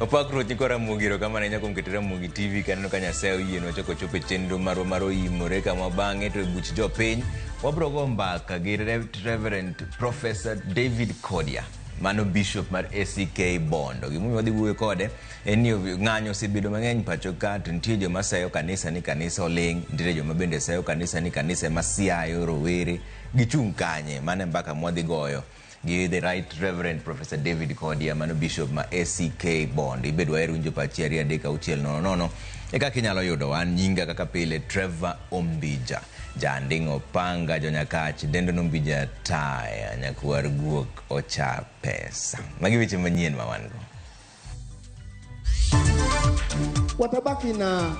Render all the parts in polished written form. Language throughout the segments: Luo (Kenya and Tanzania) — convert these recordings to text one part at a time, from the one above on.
Opak Ruoth nyikwa Ramogi erokamano ahinya kuom keto Ramogi TV kaneno ka Nyasaye oyienwa chako chopo e chenro marwa mar oimore kama bang'e to e buch jopiny wabro go mbaka gi Reverend Professor David Kodia mano bishop mar ACK Bondo. Gimomiyo wadhi wuoyo kode en ni ng'anyo osebedo mang'eny pacho ka to nitie joma seyo kanisa ni kanisa oling', nitiere joma bende seyo kanisa ni kanisa ema siayo rowere. Gichung' kanye? Mano e mbaka mwadhi goyo gi the Right Reverend Professor David Kodia, mano bishop ma ACK Bondo. Ibed waher winjo pachi 2 3 6 0 0 e kaka inyalo yudo wan. Nyinga kaka pile Trevor Ombija, Janding' Opanga, Jonyakach, Dendo Nombija Taya, Nyakwar Guok Ocha Pesa. Magi weche manyien ma wan go. Watabaki na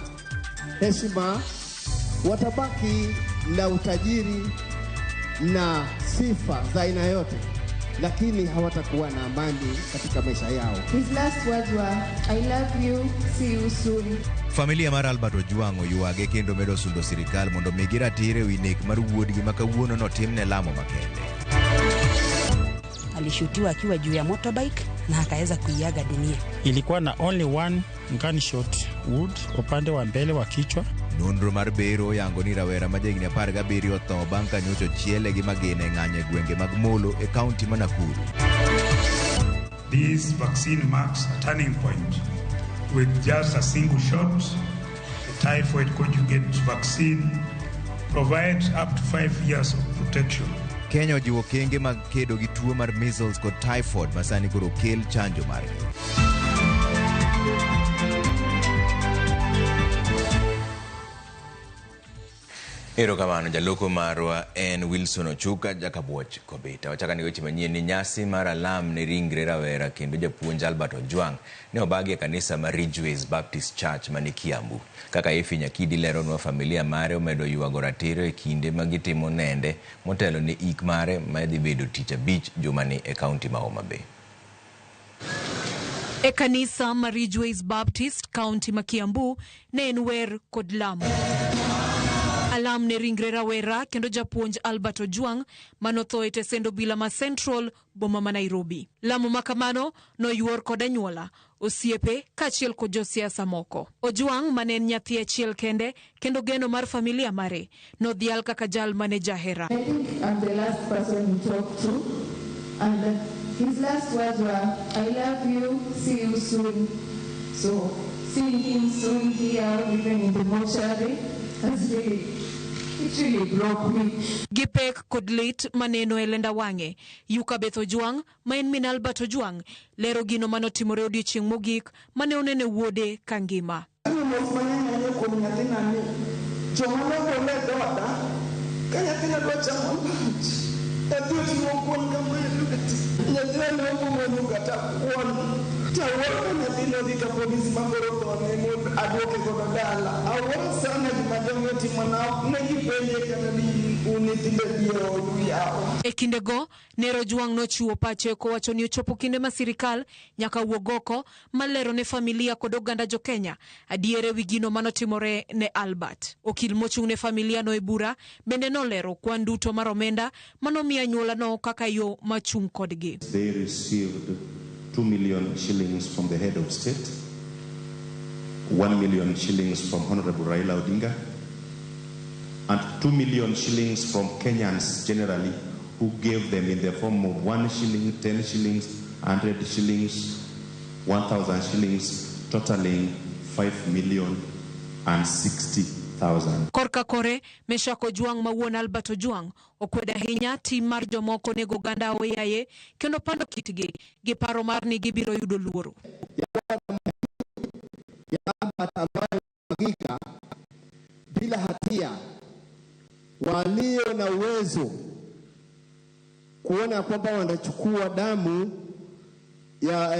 heshima, watabaki na utajiri na sifa za aina yote, lakini hawatakuwa na amani katika maisha yao. His last words were, I love you, see you soon. Familia mar Albert Ojwang' oywage kendo medo sundo sirikal mondo omigi ratiro ewi nek mar wuodgi ma kawuono notimne lamo makende. Alishutiwa akiwa juu ya motorbike na akaweza kuiaga dunia. Ilikuwa na only one gunshot wound upande wa mbele wa kichwa. Nonro mar bero oyango ni rawera ma jahigni 17 otho bang' ka nyocha ochiele gi magina e ng'anyo e gwenge mag Molo e kaunti ma Nakuru. This vaccine marks a turning point. With just a single shot, the typhoid conjugate vaccine provides up to 5 years of protection. Kenya ojiwo okenge mag kedo gi tuo mar measles kod typhoid ma sani koro okel chanjo margi. Erokamano jaloko marwa en Wilson Ochuka Jakabuoch Kobita. Wachako ni weche manyien ni nyasi mar alam ne ringre rawera kendo japuonj Albert Ojwang' ne obagi e kanisa mar Ridgeways Baptist Church mani Kiambu. Kaka Effie Nyakidi leronwa familia mare omedo ywago ratiro e kinde ma gitimo nende motelo ne ik mare ma dhi bedo tich abich jumani e kaunti ma Homa Bay. E kanisa mar Ridgeways Baptist kaunti ma Kiambu ne en wer kod lamo. Alam ne ringre rawera kendo japuonj Albert Ojwang' manotho e tesend obila ma Central boma ma Nairobi. Lamo ma kamano noyuor kod anyuola, osiepe kaachiel kod josiasa moko. Ojwang' mane en nyathi achiel kende kendo geno mar familia mare nodhial kaka jal mane jahera. I think I'm the last person he talked to, and his last words were, I love you, see you soon. So seeing him soon here, even in the mortuary, has really, it really broke me. Gi pek kod lit maneno e lenda wang'e, Yuka Beth Ojwang' ma en min Albert Ojwang' lero gino manotimore odiochieng' mogik mane onene wuode ka ngima. Mos mang'eny ahinya kuom nyathina ni joma nogole e dhoda ka nyathina dwa chamo lunch, nyathi oting'o kuon kama e lwete, nyathina ne ok omuonyo kata kuon. To awuoro ka nyathina odhi ka polis ma koro thone mondo aduoke godo dala. Awuoro sana gima jogi otimona, ok ne gipenje kata ni un nyithindo adi e odu yawa. E kindego, Ner Ojwang' nochiwo pache kowacho ni ochopo kinde ma sirikal nyaka wuog oko malero ne familia kod oganda jo Kenya adier ewi gino manotimore ne Albert. Okil mochung' ne familia no e bura bende nolero kwan duto mar omenda manomi anyuolano kaka yo machung' kodgi. They received 2 million shillings from the head of state, 1 million shillings from Honorable Raila Odinga, and 2 million shillings from Kenyans generally who gave them in the form of 1 shilling, 10 shillings, 100 shillings, 1,000 shillings, totaling 5,060,000. Korka kore, Meshak Ojwang' ma wuon Albert Ojwang' okwedo ahinya tim mar jomoko nego oganda oyaye kendo pando kitgi gi paro mar ni gibiro yudo luoro. Mwagika bila hatia, walio na uwezo kuona kwamba wanachukua damu ya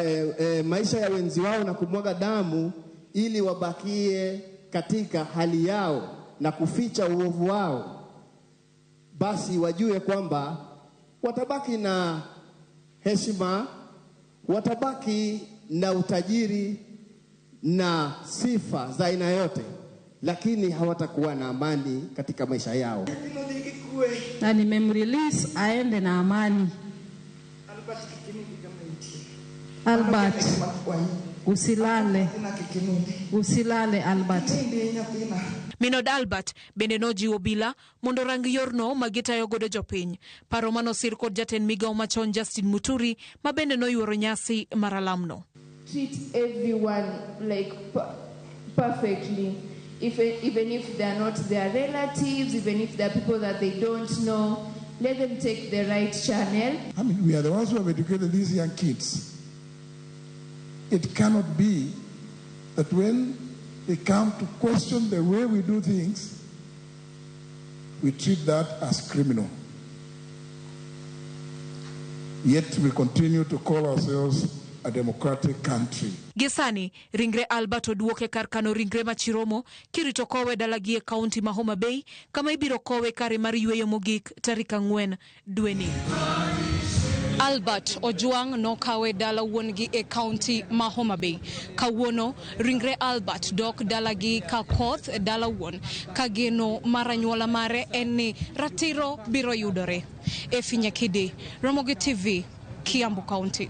maisha ya wenzi wao na kumwaga damu ili wabakie katika hali yao na kuficha uovu wao, basi wajue kwamba watabaki na heshima, watabaki na utajiri na sifa za aina yote, lakini hawatakuwa na amani katika maisha yao. Na nimemrelease aende na amani. Albert. Usilale. Nyathina kik inindi. Usilale Albert. Inindi nyathina. Minod Albert bende nojiwo obila mondo orang yorno ma gitayo godo jopiny. Paro manosir kod jatend migawo machon Justin Muturi ma bende noyuoro nyasi mar alamno. Treat everyone like perfectly. Even if they are not their relatives, even if they are people that they don't know, let them take the right channel. I mean, we are the ones who have educated these young kids. It cannot be that when they come to question the way we do things, we treat that as criminal. Yet we continue to call ourselves a democratic country. Gisani, ringre Albert oduoke kar kano ringre machiromo kirito kowe dalagi e kaunti ma Homa Bay kama ibiro kowe kare mar yweyo mogik tarik 4 dweni. Albert Ojwang nokawe dala wuon-gi e kaunti ma Homa Bay. Kawuono, ringre Albert dok dalagi ka koth e dala wuon, ka geno mar anyuola mare en ni ratiro biro yudore. Efi Nyakidi, Ramogi TV, Kiambu County.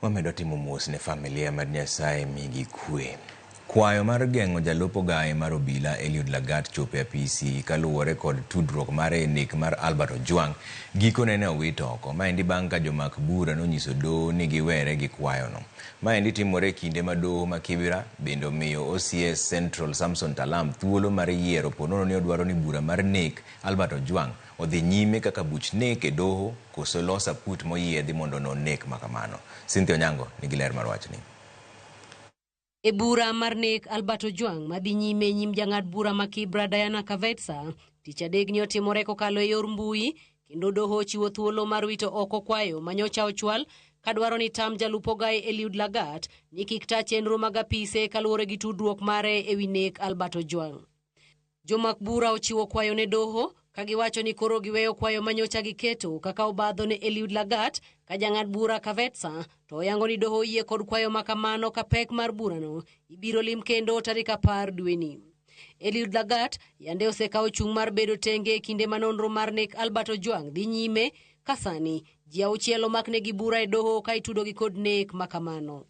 Wamedo timo mos ne familia mar Nyasaye migi kwe. Kwayo mar geng'o jalup ogaye mar obila Eliud Lagat chopo e apisi kaluwore kod tudruok mare e nek mar Albert Ojwang gikone ne owit oko. Maendi bang' ka jomak bura nonyiso doho ni giwere gi kwayono. Maendi timore e kinde ma doho ma Kibra bende omiyo OCS Central Samson Talam thuolo mar yiero ponono ni odwaro ni bura mar nek Albert Ojwang odhi nyime kaka buch nek e doho koso los aput moyiedhi mondo onon nek makamano. Cynthia Onyango nigi ler mar wachni. E bura mar nek Albert Ojwang madhi nyime nyim jang'ad bura ma Kibra Diana Kavetsa, tich adek ni otimore kokalo e yor mbui kendo doho ochiwo thuolo mar wito oko kwayo manyocha ochwal kadwaro ni tam jalup ogaye Eliud Lagat ni kik ta chenro mag apise kaluwore gi tudruok mare ewi nek Albert Ojwang. Jomak bura ochiwo kwayo ne doho kagiwacho ni koro giweyo kwayo manyocha giketo kaka obadho ne Eliud Lagat ka jang'ad bura Kavetsa to oyango ni doho oyie kod kwayo makamano ka pek mar burano ibiro lim kendo tarik 10 dweni. Eliud Lagat yande osekawo chung' mar bedo tenge e kinde ma nonro mar nek Albert Ojwang dhi nyime ka sani ji 6 omaknegi bura e doho ka itudogi kod nek makamano.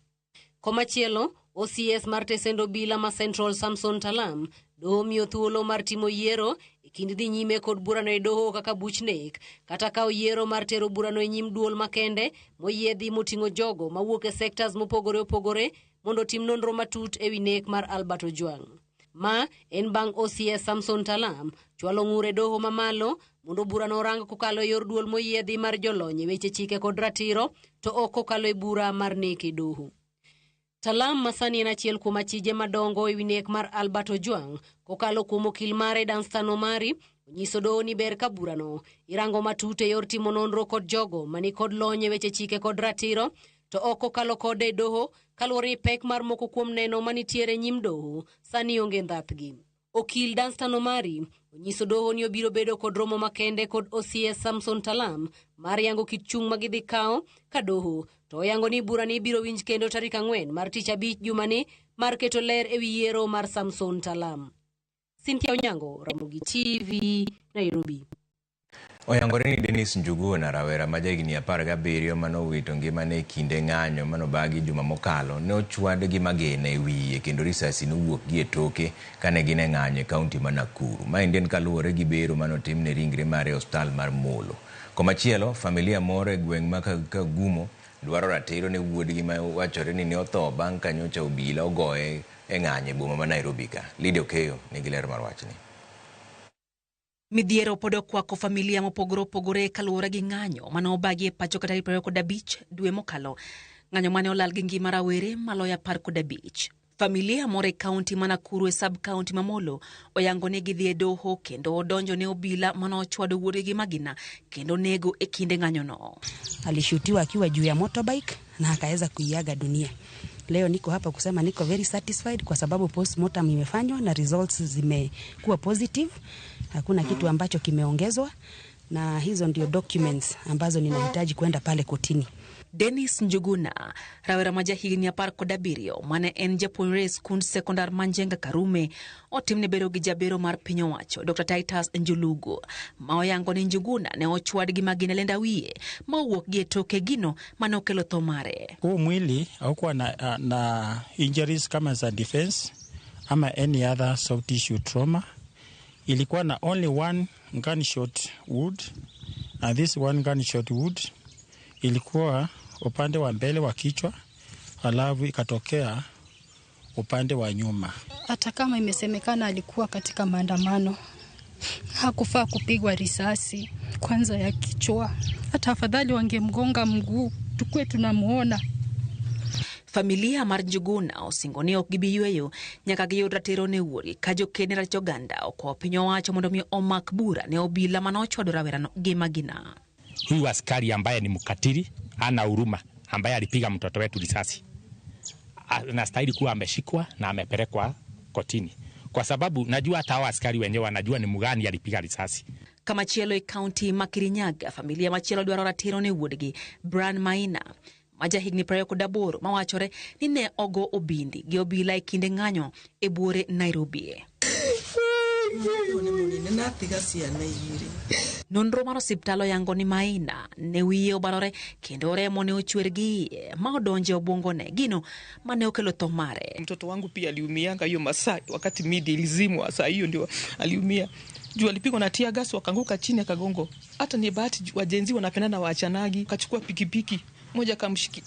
Komachielo, OCS mar tesend obila ma Central Samson Talam doho miyo thuolo mar timo yiero e kind dhi nyime kod burano e doho kaka buch nek kata kawo yiero mar tero burano e nyim duol makende moyiedhi moting'o jogo mawuok e sectors mopogore opogore mondo otim nonro matut ewi nek mar Albert Ojwang. Ma en bang' OCS Samson Talam chwalo ng'ur e doho mamalo mondo burano orang kokalo e yor duol moyiedhi mar jolony e weche chike kod ratiro to ok kokalo e bura mar nek e doho. Talam masani en achiel kuom achije madongo ewi nek mar Albert Ojwang kokalo kuom okil mare Danstan Omari onyiso doho ni ber ka burano irango matut e yor timo nonro kod jogo mani kod lony e weche chike kod ratiro to ok kokalo kode e doho kaluwore ni pek mar moko kuom neno manitiere nyim doho sani onge ndhathgi. Okil Danstan Omari onyiso doho ni obiro bedo kod romo makende kod OCS Samson Talam mar yango kit chung' ma gidhi kawo ka doho to oyango ni burani ibiro winj kendo tarik 4 mar tich abich jumani mar keto ler ewi yiero mar Samson Talam. Cynthia Onyango, Ramogi TV, Nairobi. Oyangore ni Dennis Njuguna, rawera ma jahigni 17 manowito ngimane e kinde ng'anyo manobagi juma mokalo, ne ochwad gi magina e wiye kendo risasi nowuok gi e toke kane gin e ng'anyo e kaunti ma Nakuru. Maendi en kaluwore gi bero manotimne ringre mare e osiptal mar Molo. Komachielo, familia moro e gweng' ma Kagumo dwaro ratiro ne wuodgi ma wachore ni ne otho bang' ka nyocha obila ogoye e ng'anyo e boma ma Nairobi ka. Lydia Okeyo nigi ler mar wachni. Midhiero pod okwako familia mopogore opogore kaluwore gi ng'anyo mane obagi e pacho ka tarik 25 dwe mokalo. Ng'anyo mane olal gi ngima rawere maloyo 15. Familia moro e kaunti ma Nakuru e sub kaunti ma Molo oyango ni gidhi e doho kendo odonjo ne obila mane ochwado wuodgi gi magina kendo nego e kinde ng'anyono. Alishutiwa akiwa juu ya motorbike na akaweza kuiaga dunia. Leo niko hapa kusema niko very satisfied kwa sababu postmortem imefanywa na results zimekuwa positive. Hakuna kitu ambacho kimeongezwa na hizo ndio documents ambazo ninahitaji kwenda pale kotini. Dennis Njuguna, rawera ma jahigni 17 mane en japuonjre e skund sekondar ma Njenga Karume, otimne bero gi jabero mar piny owacho Dr. Titus Njulugu, ma oyango ni Njuguna ne ochwad gi magina lenda wiye ma owuok gi e toke gino mane okelo tho mare. Huu mwili haukuwa na injuries kama za defense ama any other soft tissue trauma. Ilikuwa na only one gunshot wound, and this one gunshot wound ilikuwa upande wa mbele wa kichwa, halafu ikatokea upande wa nyuma. Hata kama imesemekana alikuwa katika maandamano, hakufaa kupigwa risasi kwanza ya kichwa. Hata afadhali wangemgonga mguu, tukue tunamuona. Familia mar Njuguna osingo ni ok gibi yweyo nyaka giyud ratiro ne wuorgi ka joked ne ratich oganda okwayo piny owacho mondo mi omak bura ne obila mane ochwado rawerano gi magina. Huyu askari ambaye ni mkatili, hana huruma, ambaye alipiga mtoto wetu risasi, anastahili kuwa ameshikwa na amepelekwa kotini, kwa sababu najua hata hao askari wenyewe wanajua ni mgani alipiga risasi. Kamachielo e kaunti ma Kirinyaga, familia machielo dwaro ratiro ne wuodgi Brian Maina ma jahigni 28 mawachore ni ne ogo obindi gi obila e kinde ng'anyo e buore Nairobi. Nonro mar osiptal oyango ni Maina ne wiye obarore kendo remo ne ochwer gi iye ma odonjo e obwongone, gino mane okelo tho mare. Mtoto wangu pia aliumianga hiyo masaa wakati midi ilizimwa, saa hiyo ndio aliumia. Juu alipigwa na tear gas wakaanguka chini akagongo. Hata ni bahati wajenzi wanapendana waachanagi, akachukua pikipiki mmoja akamshiki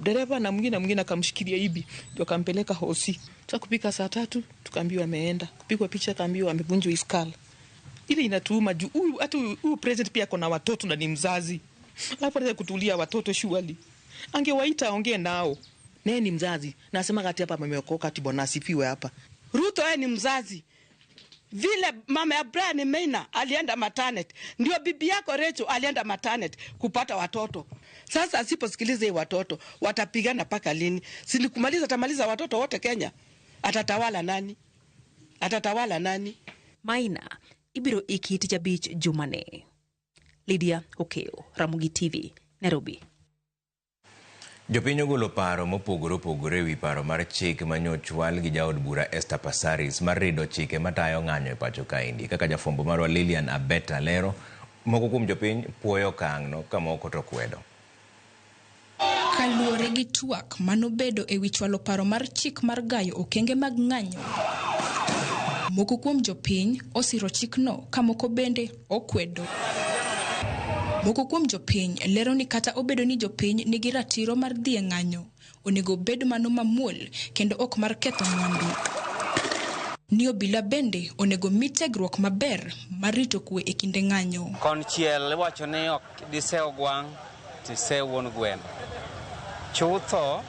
dereva na mwingine akamshikilia hivi ndio akampeleka hosi. Tukapika saa 3 tukaambiwa ameenda. Kupigwa picha akaambiwa amevunjwa iskala. Ile inatuuma juu huyu hata huyu president pia ako na watoto na ni mzazi. Alafu anaweza kutulia watoto shuali. Angewaita aongee nao. Naye ni mzazi. Nasema kati hapa ameokoka ati Bwana asifiwe hapa. Ruto yeye ni mzazi. Vile mama ya Brian Maina alienda maternity, ndio bibi yako Rachel alienda maternity kupata watoto. Sasa asiposikiliza watoto watapigana paka lini? Si nikumaliza atamaliza watoto wote Kenya. Atatawala nani? Atatawala nani? Maina ibiro iki tich abich jumane. Lydia Okeo, Ramogi TV, Nairobi. Jopiny ogolo paro mopogore opogore ewi paro mar chik manyochwal gi jaod bura Esther Passaris mar rido chike matayo ng'anyo e pacho kaendi. Kaka jafwambo marwa Lilian Abeta lero, moko kuom jopiny puoyo okang'no ka moko to kwedo. Kaluwore gi twak manobedo ewi chwalo paro mar chik mar gayo okenge mag ng'anyo, moko kuom jopiny osiro chikno ka moko bende okwedo. Moko kuom jopiny lero ni kata obedo ni jopiny nigi ratiro mar dhi e ng'anyo, onego bed mano mamuol kendo ok mar ketho mwandu. Ni obila bende onego mi tiegruok maber mar rito kwe e kinde ng'anyo. Konchiel iwacho ni ok disew gwang' tisew wuon gweno. Chutho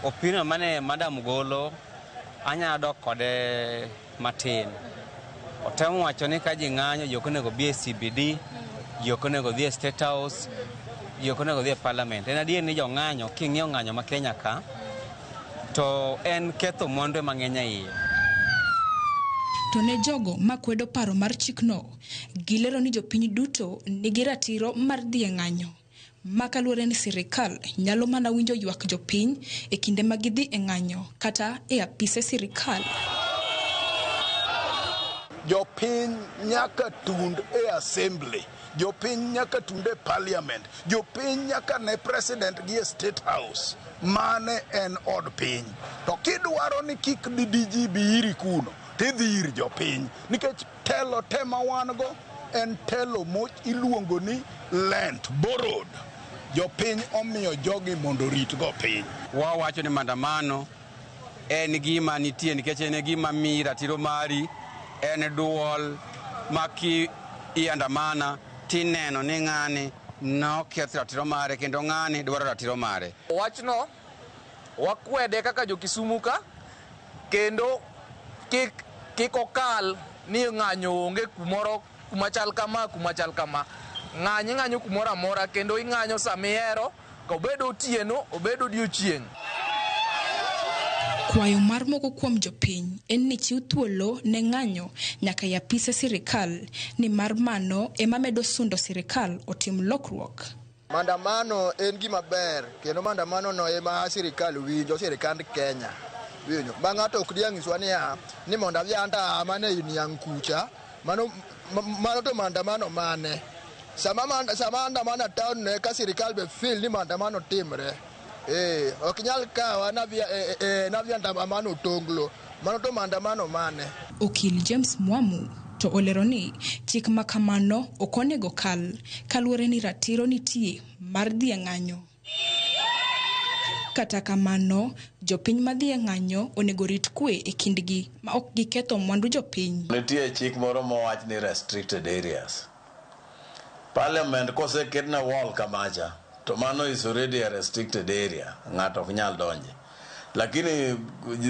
opinion mane madam golo anyalo dok kode matin. Otemo wacho ni ka ji ng'anyo ji ok onego bi e CBD, ji ok onego dhi e State House, ji ok onego dhi e Parliament. En adier ni jong'anyo king'iyo ng'anyo ma Kenya ka to en ketho mwandu mang'eny e iye. To ne jogo makwedo paro mar chikno, gilero ni jopiny duto nigi ratiro mar dhi e ng'anyo. Ma kaluwore ni sirikal nyalo mana winjo ywak jopiny e kinde ma gidhi e ng'anyo kata e apise sirikal. Jopiny nyaka tund e assembly, jopiny nyaka tund e parliament, jopiny nyaka ne president gi e State House. Mane en od piny. To kidwaro ni kik DDG bi iri kuno, tidhi ir jopiny. Nikech telo te ma wan go en telo mo iluongo ni lent, borrowed. Jopiny omiyo jogi mondo oritgo piny. Wawacho ni maandamano en gima nitie nikech en gima miyi ratiro mari, en duol ma ki iandamana tineno ni ng'ani noketh ratiro mare kendo ng'ani dwaro ratiro mare. Wachno wakwede kaka jo-Kisumu ka kendo kik okal ni ng'anyo onge kumoro kuma chal kama kuma chal kama. Ng'anyo ing'anyo kumoro amora kendo ing'anyo sama ihero, ka obedo otieno obedo odiochieng'. Kwayo mar moko kuom jopiny en ni chiw thuolo ne ng'anyo nyaka e apise sirikal nimar mano ema medo sundo sirikal otim lokruok. Maandamano en gima ber kendo maandamano no ema sirikal winjo, sirikand Kenya winjo. Ma ng'ato ok diang' nyiswa niya ni mondo adhi andamane e niang' kucha, mano mano to maandamano mane? Sama sama andamano e town no eka sirikal be feel ni maandamano timre. Ok nyal kawa nadhi nadhi andamano Otonglo, mano to maandamano mane? Okil James Mwamu to olero ni chik ma kamano ok onego kal kaluwore ni ratiro nitie mar dhi e ng'anyo. Kata kamano, jopiny madhi e ng'anyo onego rit kwe e kindgi ma ok giketho mwandu jopiny. Nitie chik moro mowach ni restricted areas. Parliament koseketne wall kamacha, to mano is already a restricted area, ng'ato ok nyal donje. Lakini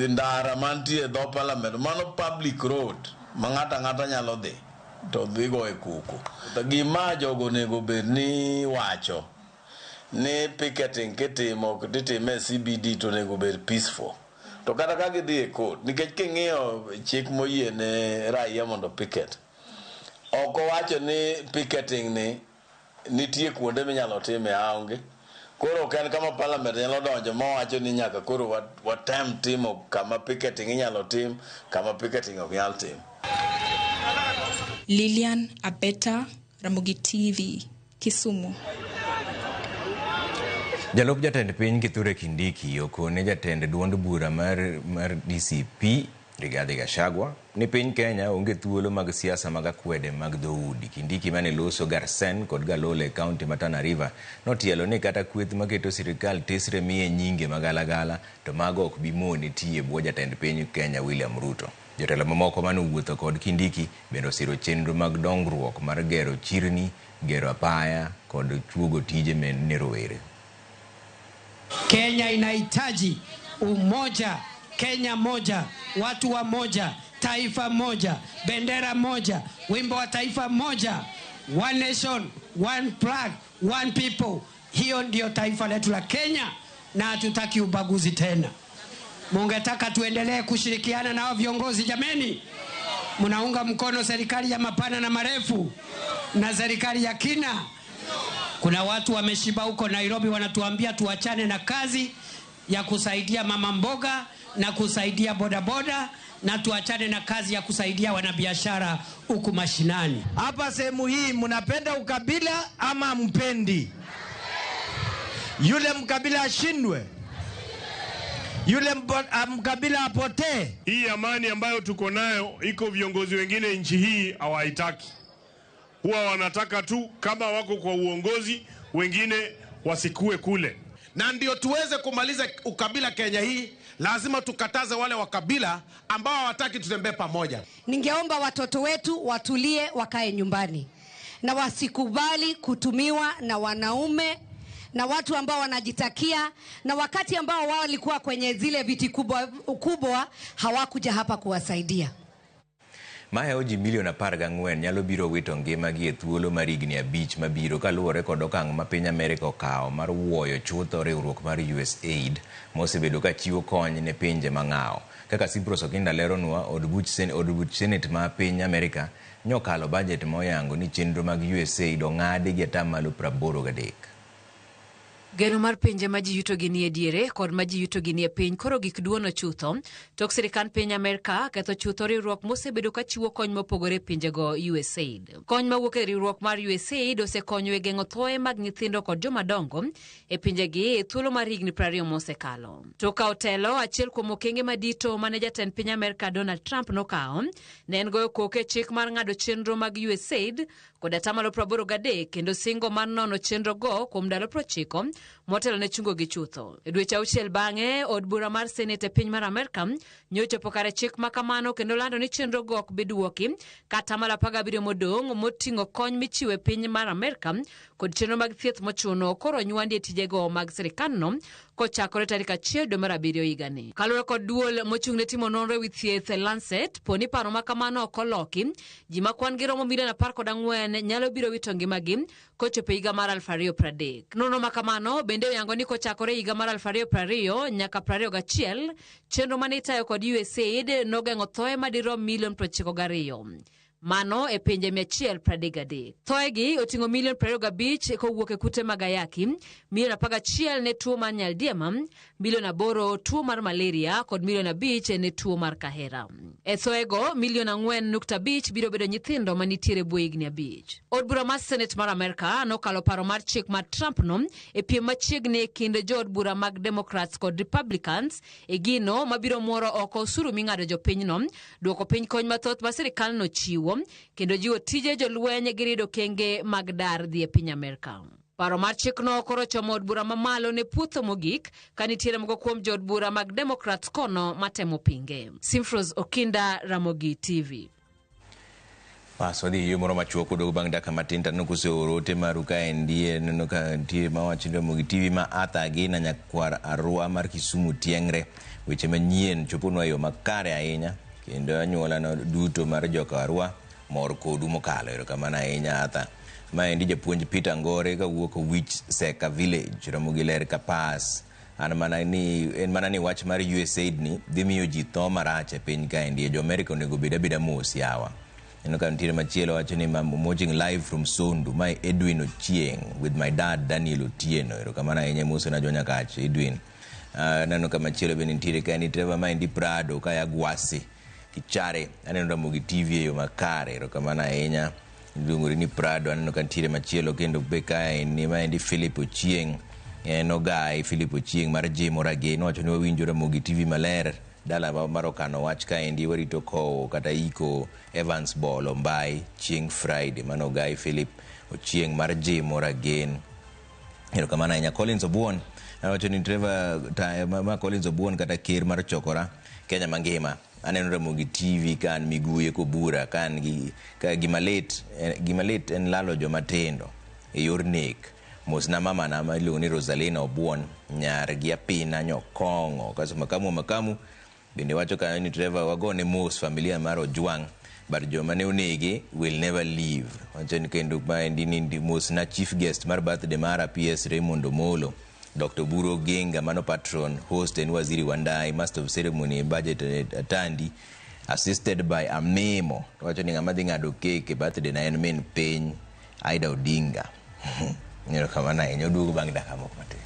ndara mantie e dho parliament, mano public road ma ng'ato ang'ata nyalo dhi to dhi go e koko. Gima jogo onego bed ni wacho ni picketing kitimo titime e CBD to onego bed peaceful. To kata ka gidhi e court, nikech king'iyo chik moyie ne raia mondo picket, ok owacho ni picketing ni nitie kuonde minyalo time aonge. Koro ok en kama parliament nyalo donjo mawacho ni nyaka koro watem timo kama picketing inyalo tim, kama picketing ok nyal tim. Lilian Abeta, Ramogi TV, Kisumu. Jalup jatend piny Kithure Kindiki okone jatend duond bura mar DCP Rigathi Gachagua ni piny Kenya onge thuolo mag siasa mag akwede mag dhoudi. Kindiki mane loso Garsen kod Galole e kaunti ma Tana River notielo ni kata kweth maketo sirikal tesre miye nyinge magalagala to mago ok bi mone tiyo e bwo jatend piny Kenya William Ruto. Jotelo mamoko mane owuotho kod Kindiki bende osiro chenro mag dongruok mar gero chirni, gero apaya kod chuogo tije ne rowere. Kenya inahitaji umoja, Kenya moja, watu wa moja, taifa moja, bendera moja, wimbo wa taifa moja, one nation, one flag, one people. Hiyo ndio taifa letu la Kenya na hatutaki ubaguzi tena. Mungetaka tuendelee kushirikiana na hao viongozi jameni? Mnaunga mkono serikali ya mapana na marefu na serikali ya kina? Kuna watu wameshiba huko Nairobi wanatuambia tuachane na kazi ya kusaidia mama mboga na kusaidia bodaboda na tuachane na kazi ya kusaidia wanabiashara huku mashinani. Hapa sehemu hii mnapenda ukabila ama mpendi? Yule mkabila ashindwe, yule mkabila apotee. Hii amani ambayo tuko nayo, iko viongozi wengine nchi hii hawaitaki. Huwa wanataka tu kama wako kwa uongozi, wengine wasikue kule. Na ndio tuweze kumaliza ukabila Kenya hii, lazima tukataze wale wakabila ambao hawataki tutembee pamoja. Ningeomba watoto wetu watulie, wakae nyumbani na wasikubali kutumiwa na wanaume na watu ambao wanajitakia, na wakati ambao wao walikuwa kwenye zile viti kubwa kubwa hawakuja hapa kuwasaidia. Mahewo ji milion 14 nyalo biro wito ngimagi e thuolo mar higni 5 mabiro kaluwore kod okang' ma piny Amerka okawo mar wuoyo chutho riwruok mar USAID mosebedo ka chiwo kony ne pinje mang'awo. Kaka Sipros Okinda leronwa, od buch Senate ma piny Amerka nyokalo bajet ma oyango ni chenro mag USAID ong'adi gi 83%. Geno mar pinje ma ji yutogi nie diere kod ma ji yutogi nie piny koro gik duono chutho tok sirikand piny Amerka ketho chutho riwruok mosebedo ka chiwo kony mopogore e pinjego USAID. Kony mawuok e riwruok mar USAID osekonyo e geng'o thoe mag nyithindo kod jomadongo e pinjegi e thuolo mar higni 20 mosekalo. Tok kawo telo, achiel kuom okenge madito mane jatend piny Amerka Donald Trump nokawo ne en goyo koke chik mar ng'ado chenro mag USAID kod 83% kendo singo mar nono chenro go kuom ndalo 90 motelo ne chungo gi chutho. E dweche 6 bang'e, od bura mar Senate e piny mar Amerka nyochopo kare chik ma kamano kendo lando ni chenro go ok bi duoki kata mana 17 modong' moting'o kony michiwo e piny mar Amerka kod chenro mag thieth mochuno koro nywandi e tijego mag sirikandno kochakore tarik 1 dwe mar 7 higani. Kaluwore kod duol mochung' ne timo nonro ewi thieth e Lancet, po ni paro ma kamano ok oloki, ji ma kwan gi romo milion 14 nyalo biro wito ngimagi kochopo higa mar 2030. Nonro ma kamano bende oyango ni kochakore higa mar 2020 nyaka 21, chenro mane itayo kod USAID nogeng'o thoe madirom milion 92. Mano e pinje 133. Thoegi oting'o milion 25 kowuok e kute mag ayaki, milion 11 ne tuo mar nyaldiema, milion 8 tuo mar malaria kod milion 5 ne tuo mar kahera. E thoego, milion 4.5 biro bedo nyithindo manitiere bwo higni 5. Od bura mar Senate mar Amerka nokalo paro mar chik mar Trump no e piem machiegni e kind jood bura mag Democrats kod Republicans e gino mabiro muoro oko osuru ming'ado jopinyno, duoko piny kony mathoth ma sirikalno chiwo, kendo jiwo tije jolweny gi rido okenge mag dar dhi e piny Amerka. Paro mar chikno koro chomo od bura mamalo ne puotho mogik ka nitiere moko kuom jood bura mag Democrats kono matemo pinge. Simfros Okinda, Ramogi TV. Bas wadhi yo moro machuok odogo bang' dakika matin to aneno koseoro ote maru kaendi aneno ka nitie mawacho ni Ramogi TV ma Arthur Agina nyakwar Arua mar Kisumu Tieng're. Weche manyien choponwa e yo makare ahinya kendo anyuolano duto mar joka Arua mor kodu mokalo. Erokamano ahinya Arthur. Maendi japuonj Peter Ngore kawuok Wich Seka Village, Ramogi ler kapas. An mana ni en mana ni wach mar USAID ni dhi miyo ji tho marach e piny kaendi. Jo Amerika onego bed abeda mos yawa. Neno ka nitiere machielo wacho ni I'm watching live from Sondu. Mae Edwin Ochieng with my dad Daniel Otieno. Erokamano ahinya mosena jo Nyakach Edwin. Aneno ka machielo bende nitiere ka ni Trevor maendi Prado kaya Gwasi Kichare. Aneno Ramogi TV e yo makare. Erokamano ahinya. Iluongori ni Prado. Aneno ka nitiere machielo kendo be kaendi maendi Philip Ochieng. En ogai Philip Ochieng mar Jim Orage. Nowacho ni wawinjo Ramogi TV maler. Dala mar okano wach kaendi warito kowo kata iko Evans Bolo Mbai chieng' Friday. Mano ogai Philip Ochieng mar Jim Oragen. Erokamano ahinya. Collins Obuon awacho ni Trevor ma Collins Obuon kata ker mar Chokora Kenya mangima. Aneno Ramogi TV ka an Miguye Kobura ka an gi ka gima lit en lalo joma tindo e yor nek. Mosna mamana ma iluongo ni Rosalina Obuon nyar gi Apina Nyokong'o. Kaso makamu bende wacho kanyo ni Trevor wagone mos familia mar Ojwang but joma ne onege will never leave. Wacho ni kendo maendi ni mosna chief guest mar birthday mara PS Raymond Omolo. Dr. Buro Genga mano patron, host en Waziri Wandai, master of ceremony budget Atandi, assisted by Amemo. Wacho ni ng'ama dhi ng'ado cake e birthday na en min piny Aida Odinga. Erokamano ahinya, oduogo bang' dakika moko matin.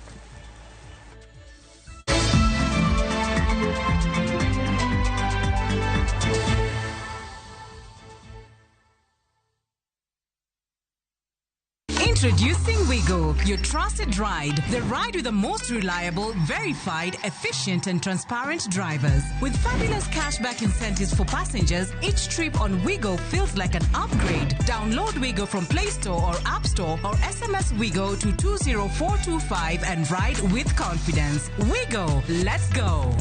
Introducing Wigo, your trusted ride. The ride with the most reliable, verified, efficient, and transparent drivers. With fabulous cashback incentives for passengers, each trip on Wigo feels like an upgrade. Download Wigo from Play Store or App Store or SMS Wigo to 20425 and ride with confidence. Wigo, let's go.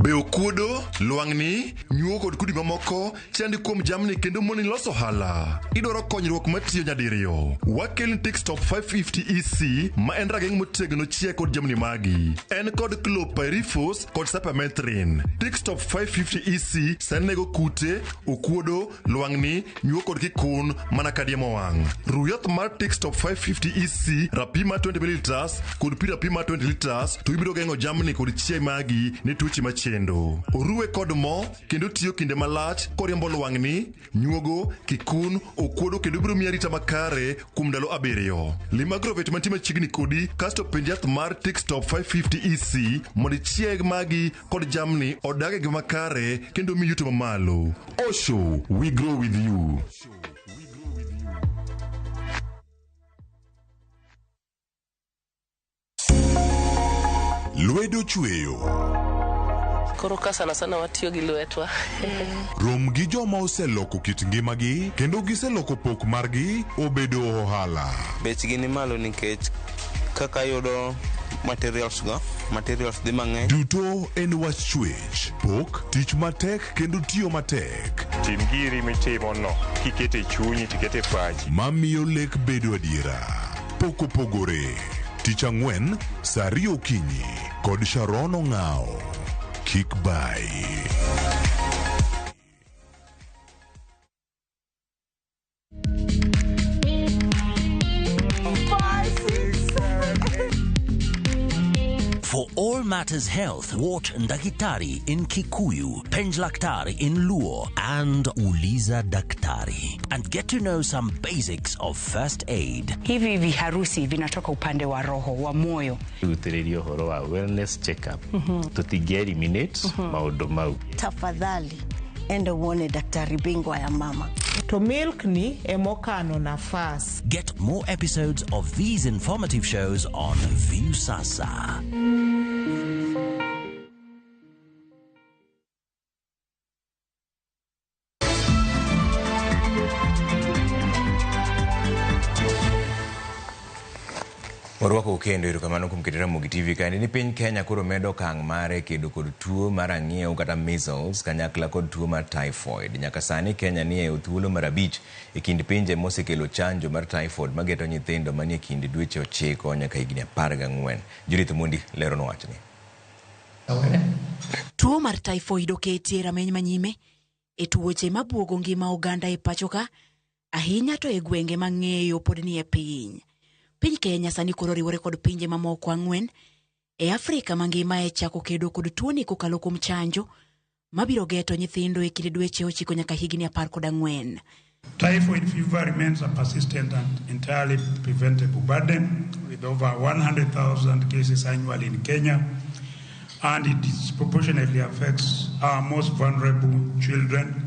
Be okuodo, lwang'ni, nyuo kod kudi mamoko chandi kuom jamni kendo moni loso ohala. Idwaro konyruok matiyo nyadiriyo. Wakelni Tickstop 550 EC ma en rageng' motegno chiaye kod jamni magi. En kod chlorpyrifos kod cypermethrin. Tickstop 550 EC sani nego kute, okuodo, lwang'ni, nyuo kod kikun mana ka diemo wang'. Ru yath mar Tickstop 550 EC rapim mar 20 ml kod pi rapim mar 20 liters to ibiro geng'o jamni kod chiaye magi ne tuoche machendo. Oruwe kod mo kendo tiyo kinde malach koriembo lwang'ni, nyuogo, kikun, okuodo kendo biro miyi arita makare kuom ndalo 7. Lim agrovet mantie machiegni kodi kasto penj yath mar Tickstop 550 EC mondo ichieg magi kod jamni odag e ngima makare kendo miyi yuto mamalo. Osho, we grow with you. Lwedo chweyo. Koro ka sana sana watiyo gi lwetwa. Rom gi joma oseloko kit ngimagi kendo giseloko pok margi obedo ohala. Bechgi ni malo nikech kaka yudo materials go, materials dhi mang'eny. Duto en wach chwech, pok, tich matek kendo tiyo matek. Tim giri mitimo no, kikete chunyi tikete pachi. Mamiyo lek bedo adiera. Pok opogore. Tich ang'wen, saa 2 okinyi kod Sharon Ong'ao. Kik bai. For all matters health, watch Ndakitari in Kikuyu, Penj Laktari in Luo, and Uliza Daktari. And get to know some basics of first aid. Hivi viharusi vinatoka upande wa roho wa moyo. Gutĩrĩria ũhoro wa wellness check up. Tũtingĩ eliminate maũndũ mau. Tafadhali enda uone daktari bingwa ya mama. To milk ni emokano nafas. Get more episodes of these informative shows on Viusasa. Warwako kendo erokamano kuom keto Ramogi TV kaendi ni piny Kenya koro medo okang' mare kedo kod tuo mar ang'iew kata measles kanyakla kod tuo mar typhoid. Nyaka sani Kenya nie e thuolo mar 5 e kind pinje mosekelo chanjo mar typhoid mageto nyithindo manie kind dweche 9 nyaka higni 14. Judith Mundi leronwa wachni. Tuo mar typhoid oketi e rameny manyime e tuoche mabuogo ngima oganda e pacho ka, ahinya to e gwenge mang'eyo pod nie piny. Piny Kenya sani koro riwore kod pinje mamoko 4 e Afrika mangima e chako kedo kod tuoni kokalo kuom chanjo mabiro geto nyithindo e kind dweche 9 nyaka higni 14. Typhoid fever remains a persistent and entirely preventable burden, with over 100,000 cases annually in Kenya, and it disproportionately affects our most vulnerable children,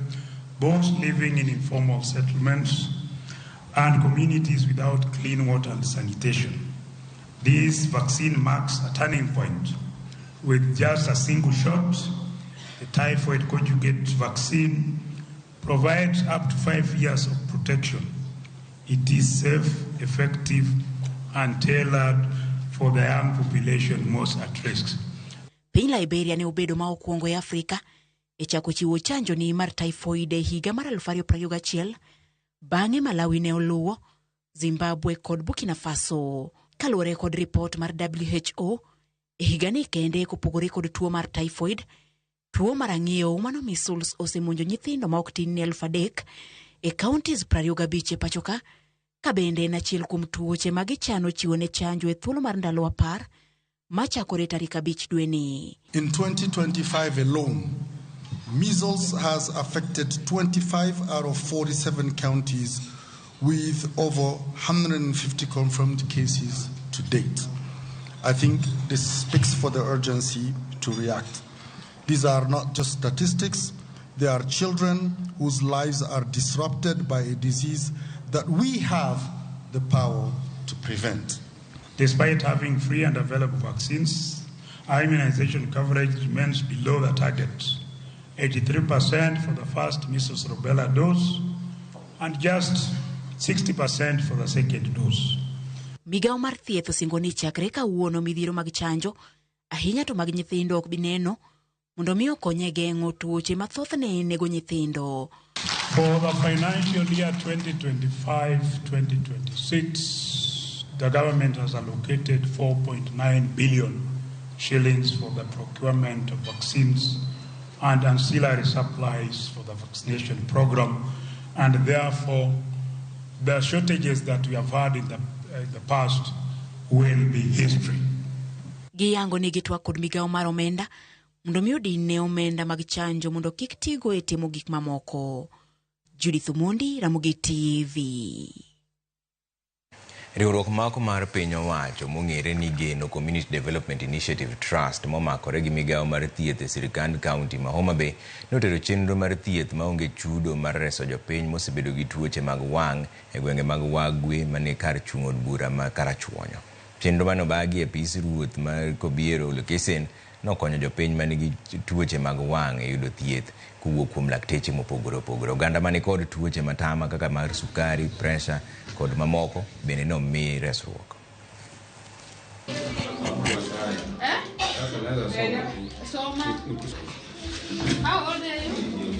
those living in informal settlements and communities without clean water and sanitation. This vaccine marks a turning point. With just a single shot, the typhoid conjugate vaccine provides up to 5 years of protection. It is safe, effective, and tailored for the young population most at risk. Piny Liberia ne obedo ma okwongo e Afrika e chako chiwo chanjo ni mar typhoid e higa mar 2021. Bang'e Malawi ne oluwo, Zimbabwe kod Burkina Faso. Kaluwore kod ripot mar WHO, e higani kende kopogore kod tuo mar typhoid, tuo mar ang'iew mano measles osemonjo nyithindo ma ok tin ne 3,000 e counties 25 e pacho ka, ka bende en achiel kuom tuoche ma gichano chiwo ne chanjo e thuolo mar ndalo 10 machakore tarik 5 dweni. In 2025 alone, measles has affected 25 out of 47 counties with over 150 confirmed cases to date. I think this speaks for the urgency to react. These are not just statistics. They are children whose lives are disrupted by a disease that we have the power to prevent. Despite having free and available vaccines, our immunization coverage remains below the target. 83% for the first measles rubella dose and just 60% for the second dose. Migawo mar thieth osingo ni chakre kawuono midhiero mag chanjo ahinya to mag nyithindo ok bi neno mondo mi okony e geng'o tuoche ma thothne nego nyithindo. For the financial year 2025-2026, the government has allocated 4.9 billion shillings for the procurement of vaccines and ancillary supplies for the vaccination program, and therefore the shortages that we have had in the past will be history. Giyango ni gitwak kod migawo mar omenda mondo mi odinne omenda mag chanjo mondo kik tigo e timo gik mamoko. Judith Omondi, Ramogi TV. Riwruok mako mar piny owacho mong'ere ni Geno Community Development Initiative Trust momakore gi migawo mar thieth e sirkand kaunti ma Homa Bay notero chenro mar thieth maonge chudo mar reso jopiny mosebedo gi tuoche mag wang' e gwenge mag Wagwe mane kar chung' od bura ma Karachuonyo. Chenro mane obagi e apis ruoth mar Kobiero Olekesen nokonyo jopiny manigi tuoche mag wang' e yudo thieth kowuok kuom lakteche mopogore opogore. Oganda mani kod tuoche matama kaka mar sukari, pressure kod mamoko bende nomi resruok. How old are you?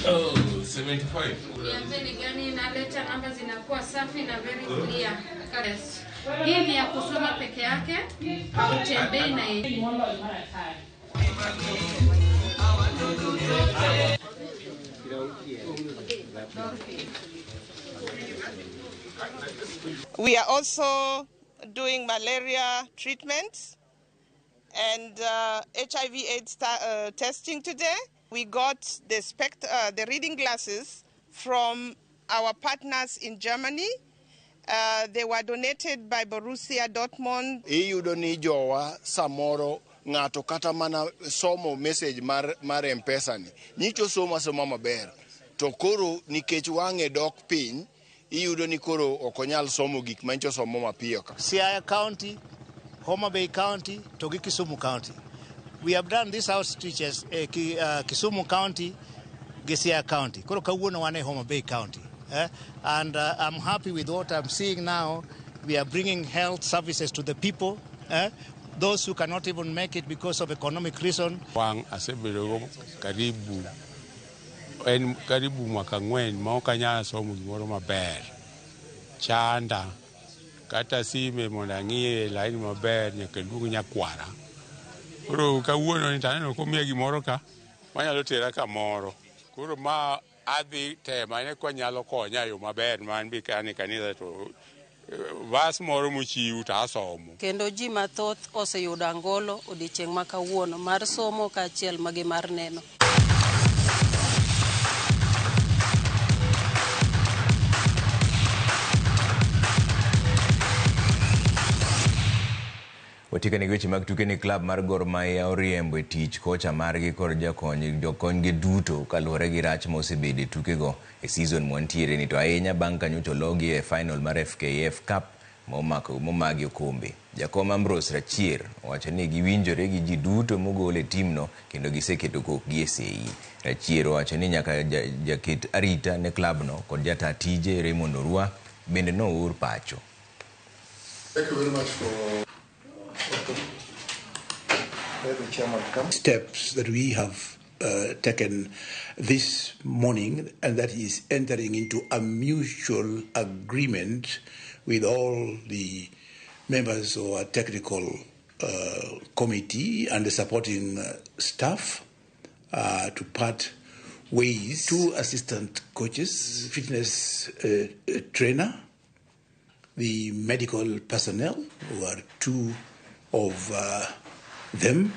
Oh, 75. Niambie gani inaleta namba zinakuwa safi na very clear. Yes. Hii ni ya kusoma peke yake, hautembei na hii. We are also doing malaria treatments and HIV/AIDS testing today. We got the reading glasses from our partners in Germany. They were donated by Borussia Dortmund. Iyudo ni jowa samoro ng'ato kata mana somo message mar M-Pesa ni nyicho somo asoma maber to koro nikech wang'e dok piny iyudo ni koro ok onyal somo gik manyicho somo mapiyo ka. Siaya County, Homa Bay County to gi Kisumu County. We have done this outreaches Kisumu County gi Siaya County. Koro kawuono wan e Homa Bay County. And I'm happy with what I'm seeing now. We are bringing health services to the people, those who cannot even make it because of economic reason. Wang asebedo karibu en karibu mwaka 4 ma ok anyal somo gimoro maber. Chanda kata sime mondo ang'iye laini maber nyaka luong nyakwara. Koro kawuono ni taneno komiya gimoro ka manyalo tera kamoro. Koro ma adhi tema ne kwanyalo konya yo maber man bi ka an e kanisa to vas moro mochiw to asomo. Kendo ji mathoth oseyudo angolo odiechieng' ma kawuono mar somo kaachiel magi mar neno. Watikani gi weche mag tuke ni klab mar Gor Mahia oriembo e tich kocha margi kod jokonygi duto kaluwore gi rach mosebedo e tukego e season mwantiere ni to ahinya bang' ka nyocha ologi e final mar FKF Cup momagi okombe. Jakom Ambrose Rachier owacho ni giwinjore gi ji duto mogol e timno kendo giseketo kokgi e sei. Rachier owacho ni nyaka jaket arita ne klabno kod jata tije Raymond Orua bende noor pacho. Thank you very much for steps that we have taken this morning, and that is entering into a mutual agreement with all the members of our technical committee and the supporting staff to part ways. 2 assistant coaches, fitness trainer, the medical personnel, who are 2 of them,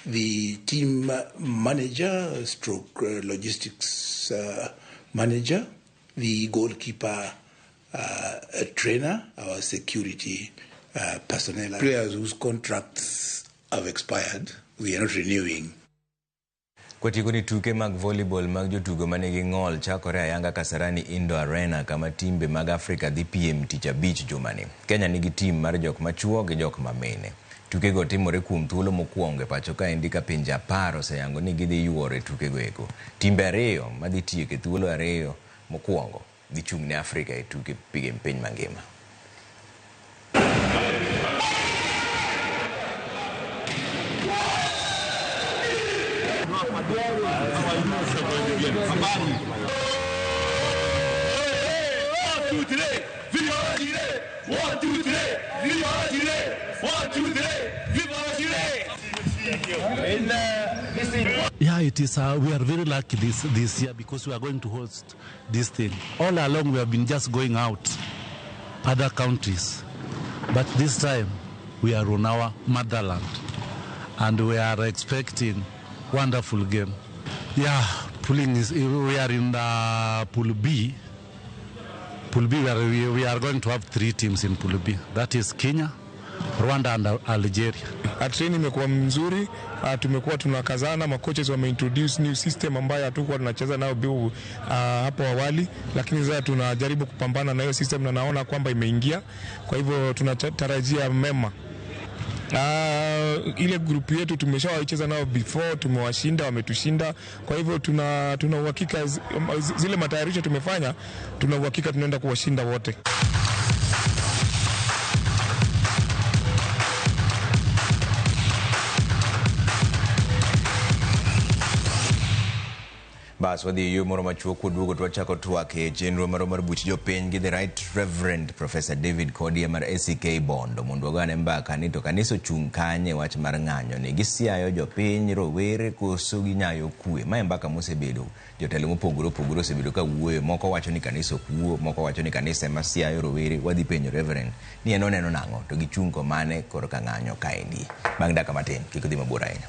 the team manager stroke logistics manager, the goalkeeper trainer, our security personnel. Players whose contracts have expired, we are not renewing. Kwatieko ni tuke mag volleyball mag jotugo manigi ng'ol chakore ayanga Kasarani Indoor Arena kama timbe mag Afrika dhi piem tich abich jumani. Kenya nigi tim mar jok machuo gi jok mamine. Tukego timore kuom thuolo mokwongo e pacho kaendi ka pinje 10 oseyango ni gidhi yuoro e tukego eko. Timbe 2 madhi tieko e thuolo 2 mokwongo dhi chung' ne Afrika e tuke piny mangima. Yeah, it is. We are very lucky this year because we are going to host this thing. All along we have been just going out other countries, but this time we are on our motherland, and we are expecting wonderful game. Yeah, pooling is. We are in the Pool B. Pool B, we are going to have 3 teams in Pool B. That is Kenya, Rwanda and Algeria. Training imekuwa mzuri, tumekuwa tunakazana, makoches wame introduce new system ambayo hatukuwa tunacheza nayo hapo awali, lakini sasa tunajaribu kupambana na hiyo system na naona kwamba imeingia. Kwa hivyo tunatarajia mema. Ile group yetu tumeshawaicheza nao before, tumewashinda, wametushinda. Kwa hivyo tuna uhakika zile matayarisho tumefanya, tuna uhakika tunaenda kuwashinda wote. Bas wadhi e yo moro machuok kwaduogo to wachako twak e chenro marwa mar buch jopiny gi the Right Reverend Professor David Kodia mar ACK Bondo mondo wagane mbaka ni to kanisa ochung' kanye e wach mar ng'anyo ni gisiayo jopiny rowere koso ginyayo kwe. Mae mbaka mosebedo jotelo mopogore opogore osebedo ka wuoyo moko wacho ni kanisa ok wuo moko wacho ni kanisa ema siayo rowere. Wadhi penjo Reverend ni en oneno nang'o to gichung' komane korka ng'anyo kaendi. Bang' dakika matin kik udhi mabor ahinya.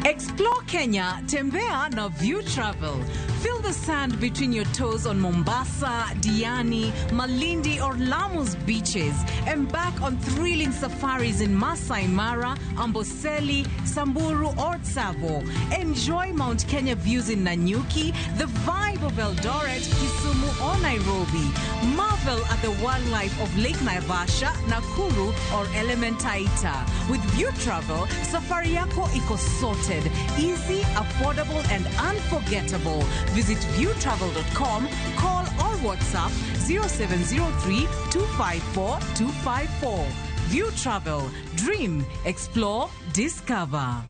Explore Kenya, tembea na View Travel. Feel the sand between your toes on Mombasa, Diani, Malindi, or Lamu's beaches. Embark on thrilling safaris in Masai Mara, Amboseli, Samburu, or Tsavo. Enjoy Mount Kenya views in Nanyuki, the vibe of Eldoret, Kisumu, or Nairobi. Marvel at the wildlife of Lake Naivasha, Nakuru, or Elementaita. With View Travel, safari yako iko sorted. Easy, affordable, and unforgettable. Visit viewtravel.com, call or WhatsApp 0703 254 254. View Travel. Dream, explore, discover.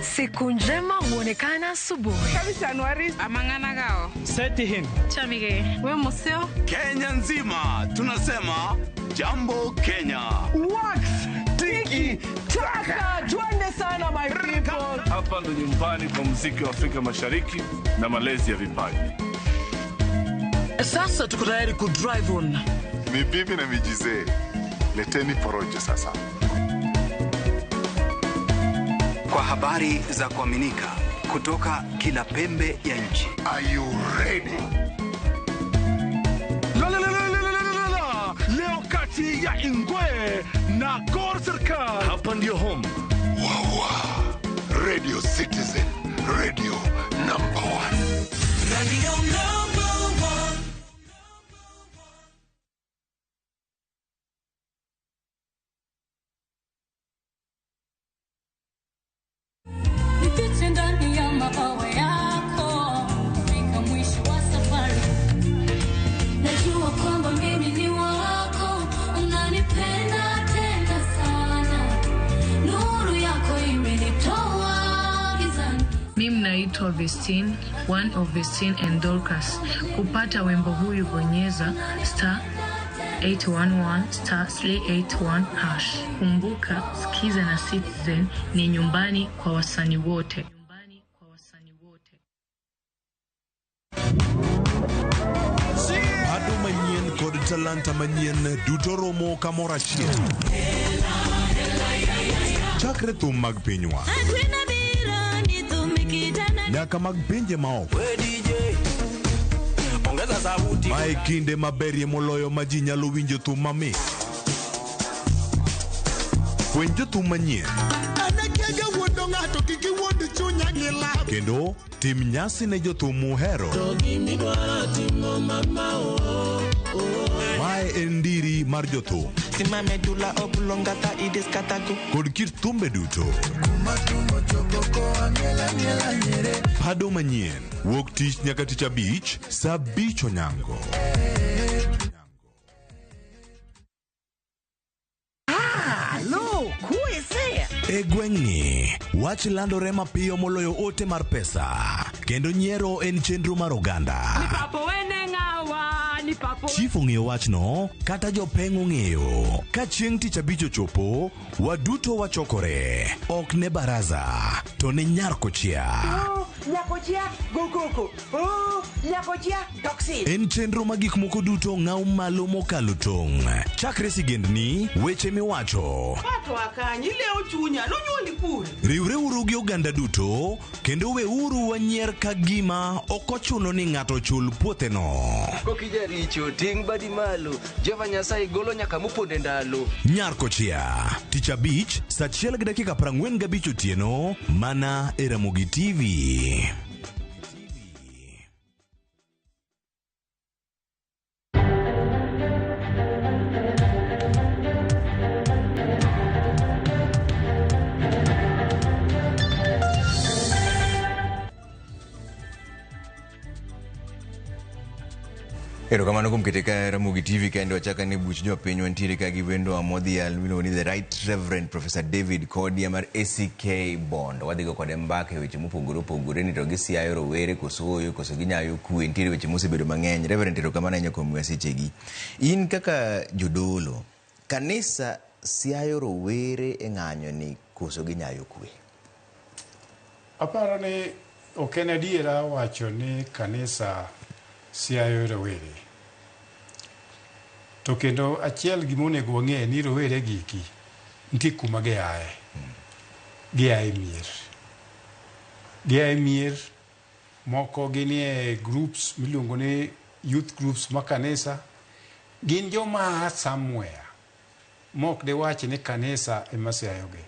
Siku njema huonekana asubuhi. Amang'ana Setihin. Chamige. We museo. Kenya nzima tunasema jambo Kenya. Wax tiki taka, twende sana my people. Hapa ndo nyumbani kwa muziki wa Afrika Mashariki na malezi ya vipaji. Sasa tuko tayari ku drive on. Ni bibi na mijizee, leteni porojo sasa. Kwa habari za kuaminika kutoka kila pembe ya nchi. Are you ready? La, la, la, la, la, la, la, la. Leo kati ya Ingwe na Gor Serikal. Hapa ndio home. Wawa. Radio Citizen, radio number one. Radio number one. Nifiche ndani ya mabawa yako fika mwisho wa safari. Najua kwamba mimi ni wako, unanipenda tena sana. Nuru yako imenitoa gizani. Mimi naitwa Vestine, one of Vestine and Dorcas. Kupata wimbo huyu bonyeza star 811 star 381 hash. Kumbuka, Skiza na Citizen ni nyumbani kwa wasanii wote. Bado manyien kod talanta manyien duto romo kamoro achiel. Chakre thum mag pinywa nyaka mag pinje maoko. Mae kinde maberie moloyo ma ji nyalo winjo thum mamit. Fweny jothum manyien kendo tim nyasi ne jothum muhero. Mae en ndiri mar jothum kod kit thumbe duto. Pado manyien wuok tich nyaka tich abich saa 5 onyango. E gweng'ni, wach landore mapiyo moloyo ote mar pesa, kendo nyiero en chenro mar oganda. Chief ong'eyo wachno, kata jopeng' ong'eyo. Ka chieng' tich abich ochopo, waduto wachokore. Ok ne baraza, to ne nyar kochia. En chenro ma gik moko duto ng'aw malo mokalo tong'. Chakre sigendni, weche miwacho. Riwreuru gi oganda duto, kendo weuru wanyier ka gima ok ochuno ni ng'ato chul puotheno. Kokijaricho ting' badi malo, Jehova Nyasaye golo nyaka moponde ndalo. Nyar kochia, tich abich, saa 1:45 otieno, mana e Ramogi TV. Erokamano kuom kete ka Ramogi TV kendo wachak ane buch jopiny wantiere ka gi wendo modhial miluongo ni The Right Reverend Professor David Kodia mar ACK Bondo. Wadhigo kode mbaka e weche mopogore opogore ni to gisiayo rowere koso ooyo koso ginyayo kwe. Nitiere weche mosebedo mang'eny. Reverend erokamano ahinya kuom miwa sechegi. In kaka jodolo, kanisa siayo rowere e ng'anyo ni koso ginyayo kwe? Aparo ni ok en adiera wacho ni kanisa siayo rowere. To kendo achiel gima onego wang'e ni rowere giki nitie kuma giaye. Gia e mier. Gia e mier, moko ginie groups miluongo ni youth groups ma kanisa. Gin joma a somewhere mok diwach ni kanisa ema siayogi.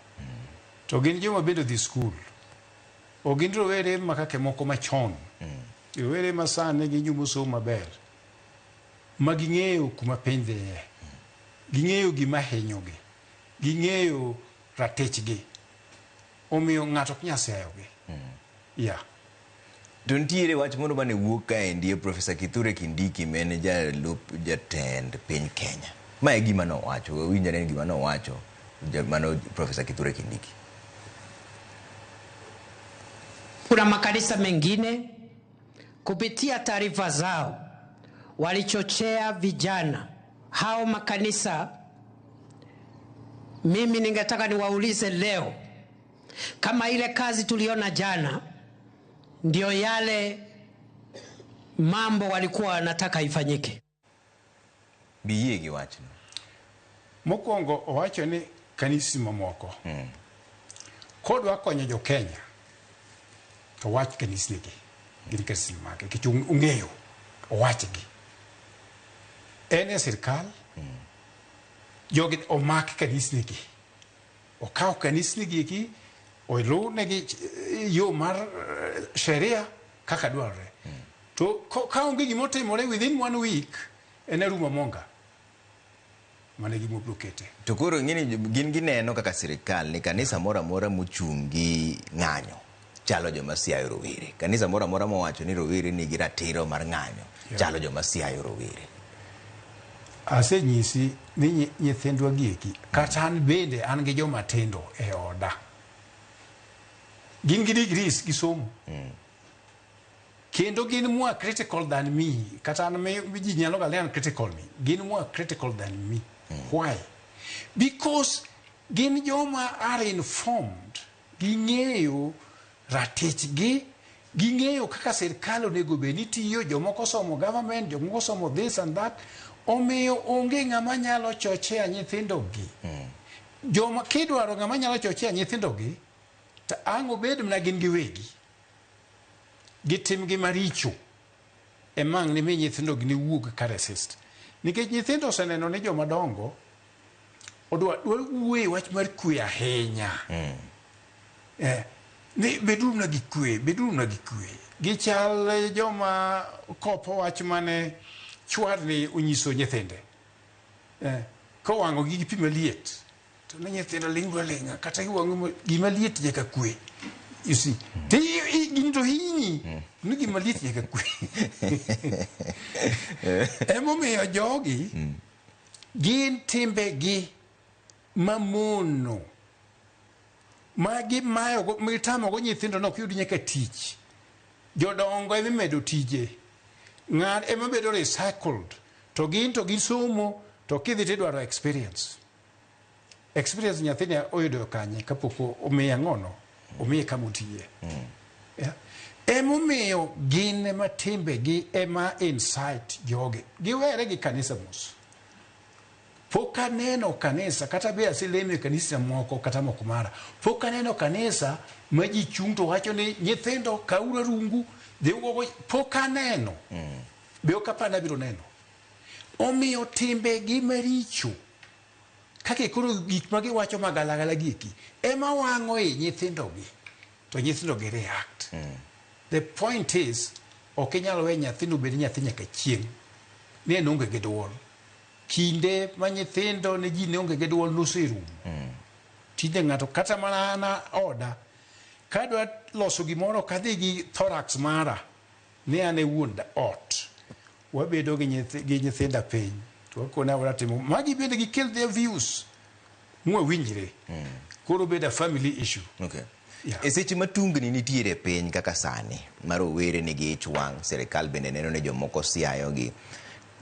To gin joma bende odhi skul. Ok gin rowere ma kaka moko machon. Rowere ma sani gin joma osomo maber. Ma ging'eyo kuma piny dhiye. Ging'eyo gima hinyogi. Ging'eyo ratichgi. Omiyo ng'ato ok nyal siayogi. Yeah. To nitiere wach moro mane wuok kaendi e Professor Kithure Kindiki ma en jalup jatend piny Kenya. Ma e gima nowacho, wawinj ane gima nowacho mano Professor Kithure Kindiki. Kuna makanisa mengine kupitia taarifa zao walichochea vijana hao makanisa. Mimi ningetaka niwaulize leo kama ile kazi tuliona jana ndio yale mambo walikuwa wanataka ifanyike. Biyie gi wachno. Mokwongo owacho ni kanisni mamoko kodwa konyo jo Kenya to wach kanisni gi gin kanisni mage nikech ong'eyo owachgi. En e sirkal jogi omak kanisni gi okaw kanisni gi eki oluwnegi yo mar sheria kaka dwarore. To ka onge gima otimore within 1 week en arumo monga. Mano e gima obiro kete. To koro ing'eni gin gineno kaka sirikal ni kanisa moro amora mochung' gi ng'anyo chalo joma siayo rowere. Kanisa moro amora mowacho ni rowere nigi ratiro mar ng'anyo chalo joma siayo rowere. Asenyisi ni nyithindwa gi eki kata an bende an gi joma tindo e oda. Gin gi degrees gi somo. Kendo gin more critical than me. Kata an me ji nyalo ga an critical ni. Gin more critical than me. Why? Because gin joma are informed. Ging'eyo ratichgi. Ging'eyo kaka sirkal onego bed ni tiyo. Jomoko somo government, jomoko somo this and that. Omiyo onge ng'ama nyalo chochea nyithindo gi. Joma kidwaro ng'ama nyalo chochea nyithindo gi, to ang' obed mana gin giwegi. Gitimgi maricho ema ang' nimi nyithindo gi niwuog ka resist. Nikech nyithindo oseneno ni joma dongo odwa dwa wuoye wach mar kwe ahinya. Ni beduru mana gi kwe, beduru mana gi kwe. Gichal joma kopo wach mane chwarni onyiso nyithinde. Kowang'o gi gi pi maliet. To ne nyithindo ling'uru aling'a kata giwang'o gima liet nyaka kwe. You see. Ti gini to hinyi. Ni gima liet nyaka kwe. Emomiyo jogi gin timbegi mamono ma gimayogo mitamogo nyithindo nok yud nyaka tich. Jodongo ema imedo tije. Ng'at ema bedo recycled. To gin to gisomo to kidhi tidwaro experience. Experience nyathini oyudo kanye kapok omiye ang'ono? Omiye kama otiye. Yeah. Emomiyo gin ema timbegi ema incite jogi. Giwere gi kanisa mos. Pok aneno kanisa, kata be aselemo e kanisa moko kata moko mara. Pok aneno kanisa ma ji chung' to wacho ni nyithindo kawuru arungu, dhi ugogo. Pok aneno. Be ok apar ni abiro neno. Omiyo timbegi maricho kaka koro gik ma giwacho magalagala gi eki ema wang'o i nyithindo gi to nyithindo gi react. The point is ok inyal we nyathino obed nyathi nyaka chieng' ni en onge gi duol. Kinde ma nyithindo ne ji ne onge gi duol noserumo. Tinde ng'ato kata mana an oda kadwa loso gimoro ok adhi gi thorax mara ni an e wuon ot. Wabedo gi nyithi, gi nyithinda piny to wakone awara timo magi bende gikel their views mwawinjre. Koro bedo a family issue. Okay. E seche ma tungni nitiere e piny kaka sani, ma rowere nigi ich wang', sirikal bende neno ni jomoko siayogi,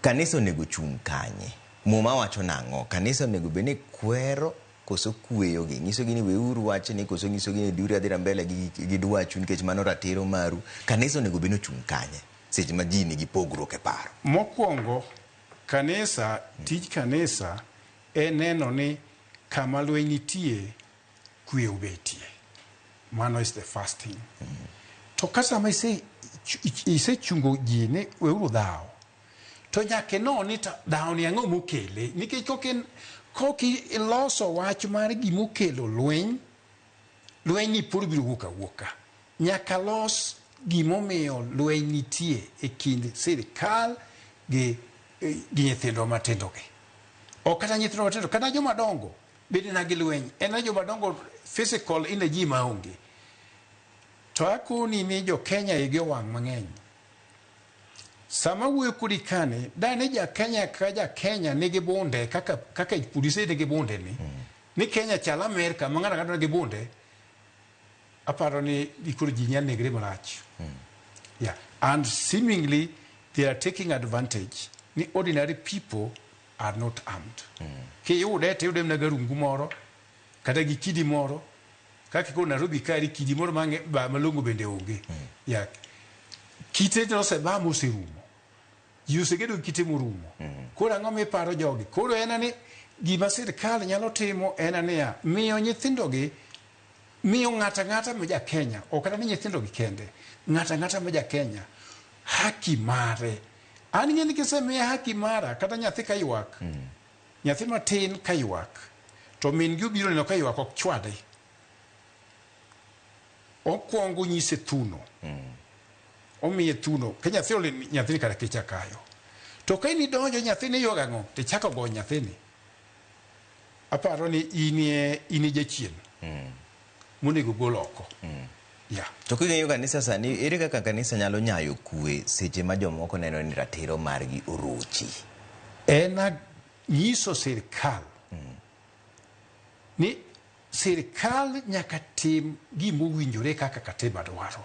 kanisa onego chung' kanye? Muma wacho nang'o? Kanisa onego bed ni kwero koso kweyogi? Nyisogi ni weuru wachni koso nyisogi ni dhiuru adhira mbele gi, gi dwachu nikech mano ratiro maru. Kanisa onego bed ni ochung' kanye seche ma ji nigi pogruok e paro? Mokwongo, kanisa, tij kanisa en neno ni kama lweny nitie, kwe obetie. Mano is the first thing. To ka sama ise isechungo ji ni weuru dhawo, to nyaka ino ni to dhawo ni ang'o mokele, nikech kok kok iloso wach mar gimokelo lweny, lweny ni pod biro wuok awuoka. Nyaka los gimomiyo lweny nitie e kind sirikal gi, gi nyithindwa matindo gi. Ok kata nyithindwa matindo, kata joma dongo bende na gi lweny. En na joma dongo physical energy maonge. To akoni ni jo Kenya igi owang' mang'eny. Sama awuoyo kodi kani, da ni ja Kenya ka ja Kenya nigi bunde kaka kaka polise nigi bunde ni, ni Kenya chal Amerka ma ng'ato ang'ata nigi bunde, aparo ni koro ji nyalo negre marach. Yeah. And seemingly they are taking advantage ni ordinary people are not armed. Kiyude to iyude mana garungu moro kata gi kidi moro kaka koro Nairobi kaeri kidi moro mang'e ba malong'o bende onge. Yeah. Kite to oseba moserumo. Ji osegedo gi kite morumo. Koro ang'o miparo jogi? Koro en ni gima sirkal nyalo timo en niya, miyo nyithindogi miyo ng'ato ang'ata ma ja Kenya, ok kata ni nyithindogi kende, ng'ato ang'ata ma ja Kenya haki mare. An ing'e ni kisemiya haki mara, kata nyathi ka ywak, nyathi matin ka ywak, to min gi obiro neno ka ywak ok chwade. Okwongo onyise thuno. Omiye thuno. Ka nyathi ole nyathini kara kecha kayo. To ka in idonjo nyathini ywak ang'o? Tichako go nyathini. Aparo ni inie in e jachien. Monego gol oko. Yeah. To king'iyo kanisa sani, ere kaka kanisa nyalo nyayo kwe seche ma jomoko neno ni ratiro margi orochi? En a nyiso sirkal ni sirkal nyaka tim gimowinjore kaka katiba dwaro.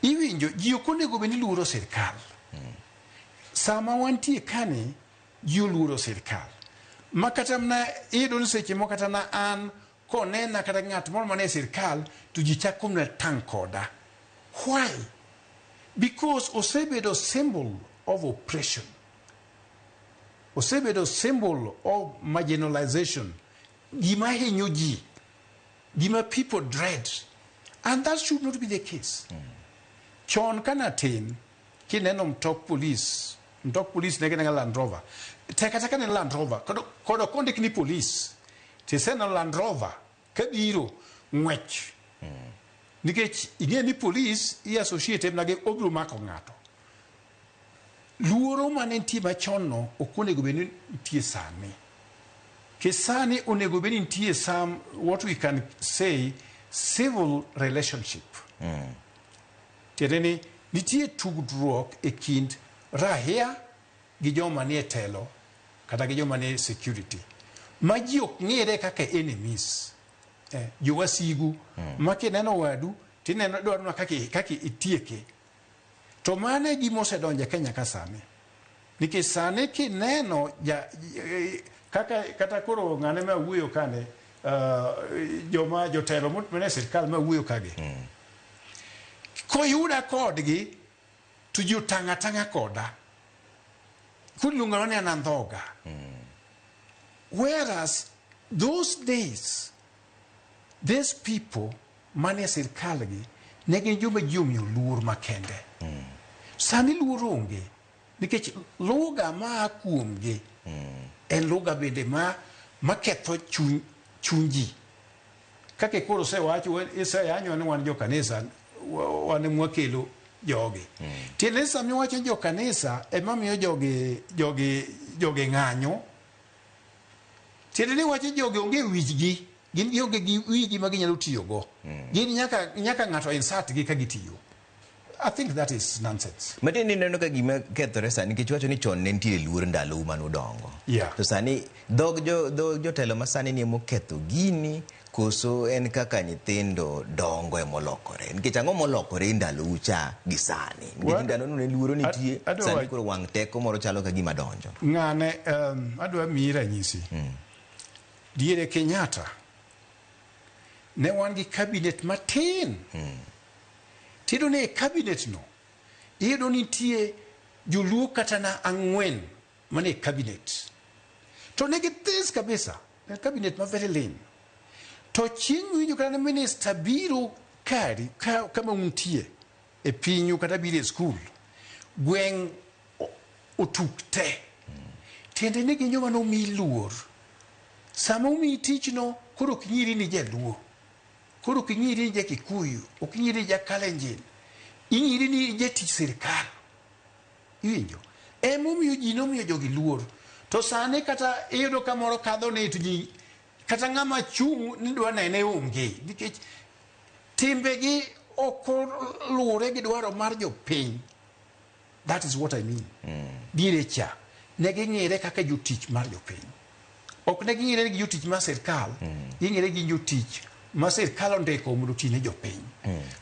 Iwinjo, ji ok onego bed ni luoro sirkal. Sama wantie kani, ji oluoro sirkal. Ma kata mana iyudo ni seche moko kata na an konena kata ng'at moro manie sirkal to ji chako mana tang' koda. Why? Because osebedo symbol of oppression. Osebedo symbol of marginalization. Gima hinyo ji. Gima people dread. And that should not be the case. Chon kana tin, kineno mtok police, mtok police ne gin Land Rover. Tek kata ne Land Rover, kod kod ok ondik ni police. Tiseneno Land Rover kabiro ng'wech. Nikech ing'e ni police i associate mana gi obiro mako ng'ato. Luoro mane nitie machon no ok onego bed ni nitie sani. Ke sani onego bed ni nitie some what we can say civil relationship. Tiende ni nitie tudruok e kind raia gi joma nie telo kata gi joma nie security ma ji ok ng'ere kaka enemies. Jowasigu ma kineno wadu tineno dwaro mana kaka kaka itieke. To mano e gima osedonjo e Kenya ka sani. Nikech sani kineno ja, kaka kata koro ng'ane ma wuoyo kane joma jotelo mane sirkal ma wuoyo kagi. Koyuda kodgi to ji otang' atang'a koda. Koro iluongo ni an andhoga. Whereas those days, these people manie sirkal gi ne gin joma ji omiyo luor makende. Sani luor onge nikech lugha maa kuomgi en lugha bende ma maketho chuny chuny ji. Kaka koro osewacho iseyanywa ni wan jo kanisa wan ema wakelo jogi. Tiende ni sama iwacho jo kanisa ema miyo jogi jogi jogi ng'anyo. Tiende ni iwacho jogi onge wichgi, gin gionge gi wigi ma ginyalo tiyogo. Gin nyaka nyaka ng'ato insert gi ka gitiyo. I think that is nonsense. Matiende ni ineno ka gima kethore sani nikech iwacho ni chon ne nitie luor ndalou manudongo. Yeah. To sani dhog jo dhog jotelo ma sani ni emoketho gini koso en kaka nyithindo dongo emolokore. Nikech ang'o molokore e ndalou cha gi sani? Nikech ndalono ne luoro nitie, sani koro wang' teko moro chalo ka gima donjo. Ng'ane adwa miyi ranyisi. Diere Kenyatta ne wan gi cabinet matin. Tiyudo ni e cabinet no, iyudo nitie joluo kata na ang'wen mane e cabinet. To ne githis kabisa, en cabinet ma very lean. To chieng' miwinjo kata ni minister biro kari ka, kama untie e pinyu kata biro e skul, gweng' otuk te. Tiende ni gin joma nomi luor. Sama omiyi tichno, koro ok ing'iri ni jaluo. Koro ok ing'iri ni ja Kikuyu, ok ing'iri ni ja Kalenjin. Ing'iri ni jatich sirkal. Iwinjo? Emomiyo ji nomiyo jogi luor. To sani kata iyudo ka moro kadho ni to ji kata ng'ama chung' ni dwa nene onge nikech timbegi ok oluwore gi dwaro mar jopiny. That is what I mean. Diere cha ne ging'ire kaka jotich mar jopiny. Ok ne ging'ire gi jotich mar sirkal, ging'ire gi jotich ma sirkal ondiko mondo oti ne jopiny.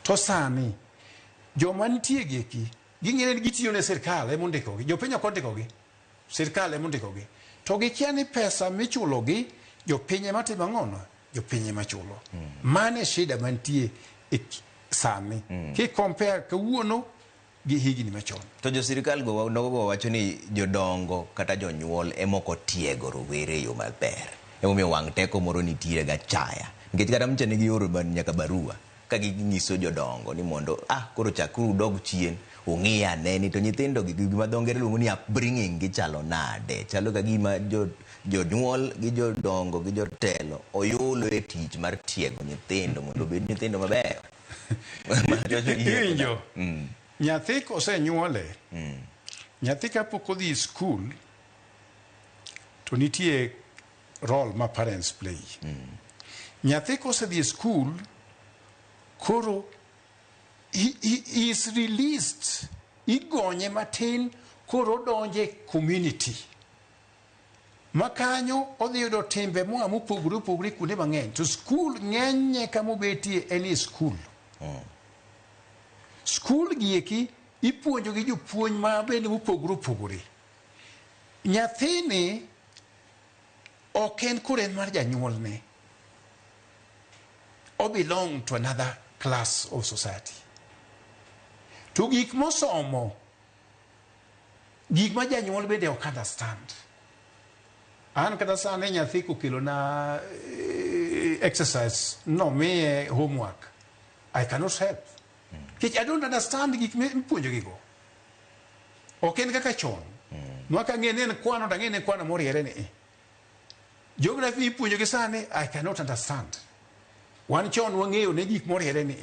To sani joma nitie gi eki ging'ere ni gitiyo ne sirkal ema ondikogi, jopiny ok ondikogi, sirkal ema ondikogi. To gikia ni pesa michulogi jopiny ema timo ang'ono? Jopiny ema chulo. Mano e shida mantie e sani. Ki compare kawuono gi higni machon. To jo sirkal go nogo go wacho ni jodongo kata jonyuol ema ok otiego rowere e yo maber. Emomiyo wang' teko moro nitiere gachaya. Nikech kata mcha ne gioro nyaka barua ka ginyiso jodongo ni mondo koro chakuru udog chien ung'i ane ni to nyithindo gi gima dho ngere luongo ni upbringing gichalo nade. Chalo ka gima jonyuol gi jodongo gi jotelo oyulo e tich mar tiego nyithindo mondo obed nyithindo mabeyo. Iwinjo? Nyathi kosenyuole, nyathi kapok odhi e skul, to nitie role ma parents play. Nyathi kosedhi e skul, koro he is released, igonye matin, koro odonje e community. Ma kanyo odhi yudo timbe moa mopogore opogore kuonde mang'eny. To skul ng'enyne kama obetie en e skul. Skul gi eki ipuonjo gi jopuonj ma bende mopogore opogore. Nyathini ok en koro en mar janyuolne. O belong to another class of society. To gik mosomo, gik ma janyuol bende ok understand. An kata sani nyathi kokelona exercise, nomiye homework, I cannot help. Nikech I don't understand gik mipuonjo gigo. Ok en kaka chon. Ma ka ang'e ni en kwano, to ang'e ni en kwano moriere ni. Geography ipuonjo gi sani, I cannot understand. Wan chon wang'eyo ne gik moriere ni.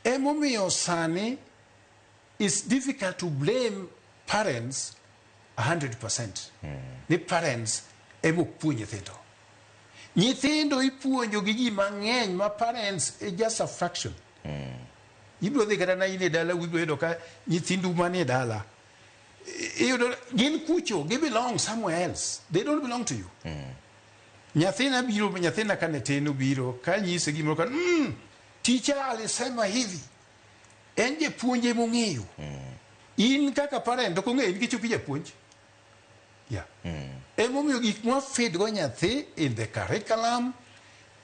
Emomiyo sani, it's difficult to blame parents 100%. Ni parents ema ok puonj nyithindo. Nyithindo ipuonjo gi ji mang'eny ma parents is just a fraction. Ibiro dhi kata na in e dala, ibiro yudo ka nyithindu manie dala. Iyudo gin kucho, gi belong somewhere else. They don't belong to you. Nyathina biro, nyathina kane tin obiro, ka nyise gimoro ka, teacher alisema hivi. En japuonj ema ong'eyo. In kaka parent ok ong'eyo nikech ok ijapuonj. Yeah. Emomiyo gik mwa feed go nyathi in the curriculum,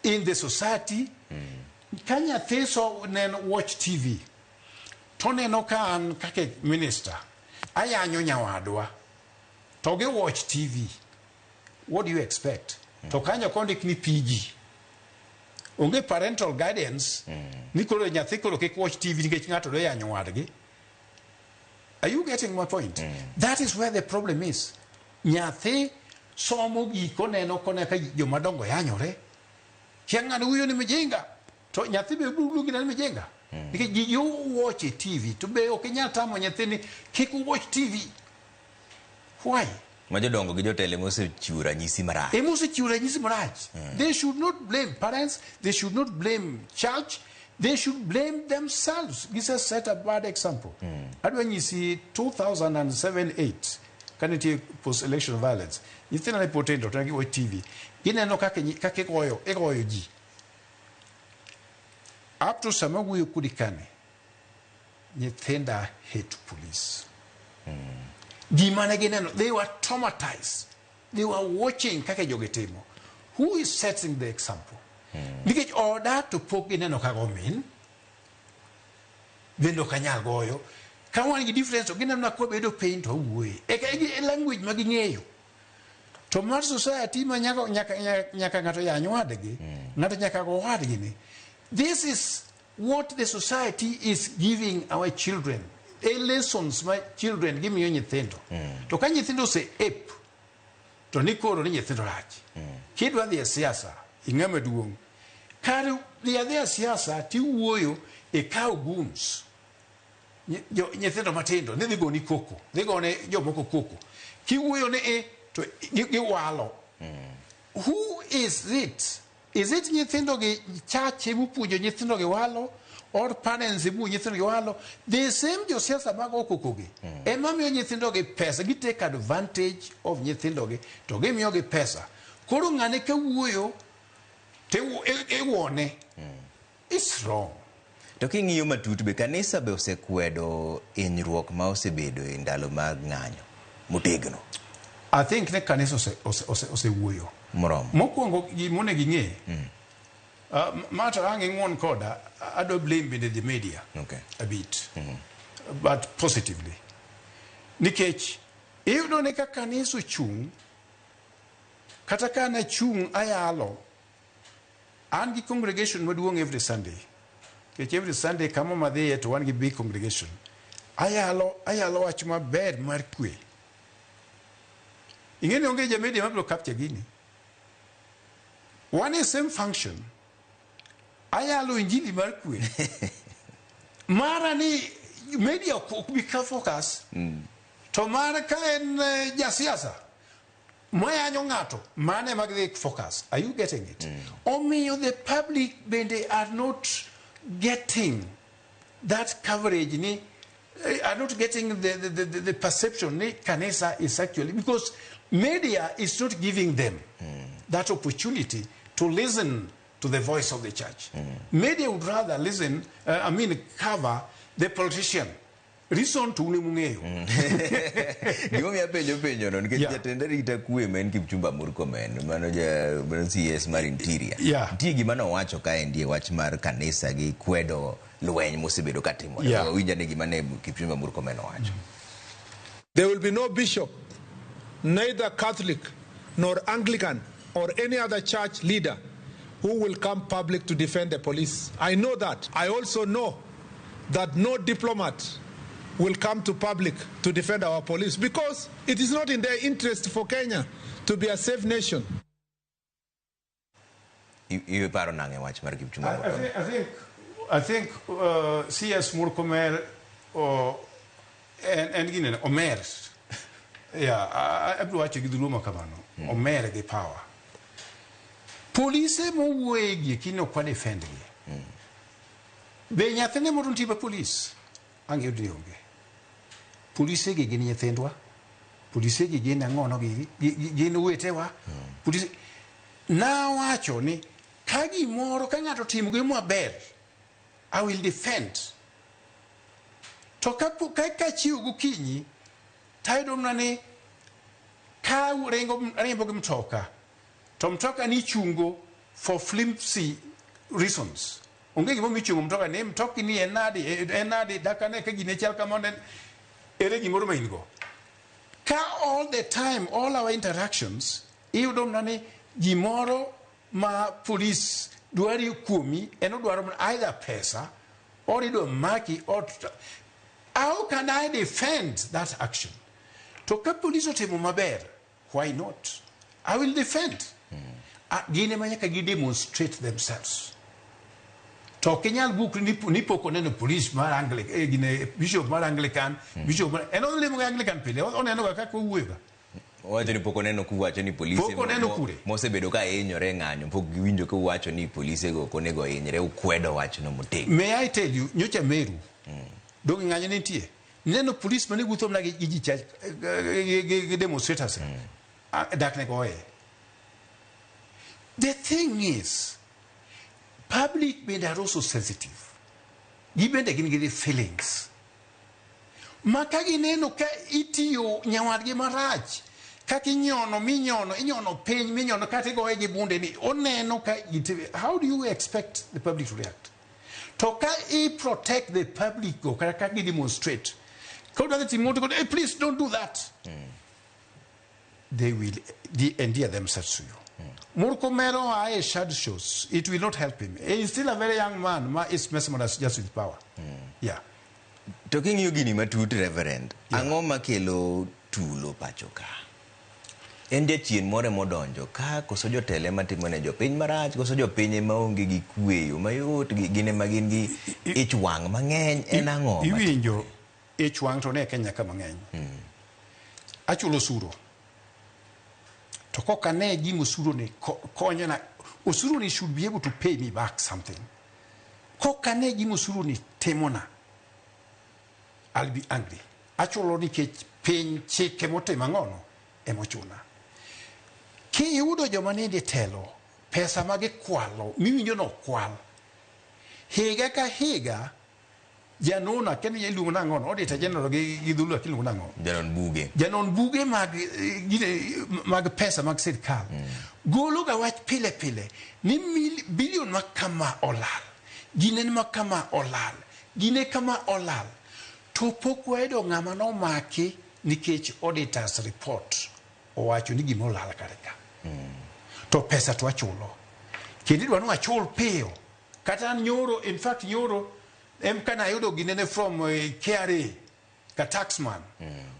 in the society, ka nyathi so neno watch TV, to neno ka an kaka minister, ayanyo nyawadwa, to gi watch TV. What do you expect? To kanyo kondik ni PG. Onge parental guidance, ni koro nyathi koro kik watch TV nikech ng'ato dwa yanyo wadgi. Are you getting my point? That is where the problem is. Nyathi somo gik oneno kone ka jomadongo yanyore. Chieng' ng'ano wuoyo ni mijinga. To nyathi be biro luongi ni mijinga. Nikech gigi watch e TV to be ok inyal tamo nyathi ni kik watch TV. Why? Ma jodongo gi jotelo ema osechiwo ranyisi marach. Ema osechiwo ranyisi marach. They should not blame parents, they should not blame church, They should blame themselves. Gise set a bad example. Adwa nyisi 2007-8 ka nitie post election violence. Nyithindo ne pod tindo to ne giwe TV. Gineno kaka kaka igoyo ji. Up to sama wuoyo kodi kani, nyithinda hate police. Gima ne gineno, they were traumatized. They were watching kaka jogi timo. Who is setting the example? Nikech oda to pok gineno ka go min, bende ok anyal goyo. Ka wan gi difference to gineno na kwabedo piny to wawuoye. Eka e language ma ging'eyo. To mar society ma nyaka ng'ato yany wadgi, ng'ato nyaka go wadgi ni. This is what the society is giving our children. A lessons ma children gimiyo nyithindo. To ka nyithindo ose ape, to ni koro ni nyithindo rach. Kidwa dhi e siasa, ing'ama duong'. Kar dhi adhiya e siasa tiwuoyo ikaw goons. Nyithindo matindo ni dhi goni koko, dhi gone jomoko koko. Kiwuoyo ni e to giwalo. Who is it? Is it nyithindo gi chache mupuonjo nyithindo gi walo or parents mupuonjo nyithindo gi walo? The same josiasa mago koko gi. Ema miyo nyithindo gi pesa, gi take advantage of nyithindo gi to gimiyo gi pesa. Koro ng'ane ka wuoyo to iwuone. It's wrong. To king'iyo matut be kanisa be osekwedo hinyruok ma osebedo e ndalo mag ng'anyo motegno. I think ne kanisa osewuoyo. Moromo. Mokwongo gimonego ing'e, ma to ang' ing'uon koda, adwa blame bende the media a bit, but positively. Nikech iyudo ni ka kanisa ochung', kata ka nachung' ayalo, an gi congregation maduong' every Sunday. Nikech every Sunday kama madhiye to wan gi big congregation. Ayalo wach maber mar kwe. Ing'e ni onge ja media mabiro capture gini. Wan e same function. Ayalo injili mar kwe. Mara ni media ok bi ka focus. To mara ka en jasiasa mayanyo ng'ato, mane mag dhi focus. Are you getting it? Omiyo the public bende are not getting that coverage ni are not getting the perception ni kanisa is actually, because media is not giving them that opportunity to listen to the voice of the church. Media would rather listen, I mean, cover the politician. Reason to une mung'eyo. Gimomiyo apenjo penjono nikech jatend arita kwe ma en Kipchumba Murkomen mano ja mano CS mar Interior. Nitie gima nowacho kaendi e wach mar kanisa gi kwedo lweny mosebedo ka timore. Wawinj ane gima ne Kipchumba Murkomen owacho. There will be no bishop, neither Catholic nor Anglican or any other church leader who will come public to defend the police. I know that. I also know that no diplomat will come to public to defend our police because it is not in their interest for Kenya to be a safe nation. Iparo nang'e wach mar Kipchumba Murkomen? I think CS Murkomen en ginene omer. Yeah, abiro wacho gi dholuo ma kamano. Omer gi power. Polise mowuoye gi eki ne ok wa defend gi. Be nyathine moro nitie ba polis? Ang'eyo ni onge. Polise gi gin nyithindwa. Polise gi gin ang'ono giri. Gin owetewa. Polise nawacho ni ka gimoro ka ng'ato otimo gima maber, I will defend. To ka chiew gokinyi, tayudo mana ni ka ringo riembo gi mtoka, to mtoka ni ichungo for flimsy reasons. Onge gimomiyo ichungo mtoka ni mtoki ni en nadi, en nadi, dakane ka gine chal kamano, ere gimoro ma in go. Ka all the time, all our interactions, iyudo mana ni gimoro ma police dwari kuomi, en odwaro mana either pesa, or idwa maki, or how can I defend that action? To ka police otimo maber, why not? I will defend. Gin ema nyaka gi demonstrate themselves. To ok inyal bukri ni pok oneno police mar Anglican, gine bishop mar Anglican, bishop mar, en olimo ga Anglican pile, oneno ga kaka owuoyo ga. Owacho ni pok oneno kuwacho ni polise Pok oneno kure. mosebedo ka hinyore e ng'anyo pok giwinjo ka uwacho ni polise go ok onego ohinyre ukwedo wachno motegno. May I tell you, nyocha Meru, donge ng'anyo ne nitie? Neno police mane wuotho mana gi ji cha gi demonstrators. Ah, dak ne goye. The thing is, public bende are also sensitive. Gibende gin gi the feelings. Ma ka gineno ka itiyo nyawadgi marach, kaka inyono minyono, inyono piny minyono kata igoye gi bunde ni oneno ka iti- how do you expect the public to react? To ka i protect the public go kata ka gi demonstrate, ka udwa dhi timo to hey, please don't do that. They will endear themselves to you. Murkomen oa e shadow shows, it will not help him. He is still a very young man ma is mesmerized just with power. Yeah. To king'iyo gini matut Reverend, ang'o makelo tulo pacho ka? En jachien moro emodonjo ka koso jotelo ema timo ne jopiny marach koso jopiny ema onge gi kwe yo mayot gin ema gin gi ich wang' mang'eny en ang'o? Iwinjo ich wang' to ne Kenya ka mang'eny. Achulo osuru. To kok ane gima osuru ni konyona, osuru ni should be able to pay me back something. Kok ane gima osuru ni timona, I'll be angry. Achulo nikech piny chike motimo ang'ono emochuna. Kiyudo joma nende telo, pesa ma gikwalo, miwinjo nokwal. Higa ka higa, janona, kendo iluongo nang'ono, auditor general gi dholuo iluongo nang'o? Janon buge. Janon buge mag, gine, mag pesa mag sirkal. Golo ga wach pile pile ni bilion ma kama olal, gine ma kama olal, gine kama olal. To pok wayudo ng'ama nomaki nikech auditors report owacho ni gima olal kare ka. To pesa to achulo. Kendo idwa ni achul piyo. Kata an nyoro, in fact nyoro, em kana ayudo ginene from KRA, ka taxman.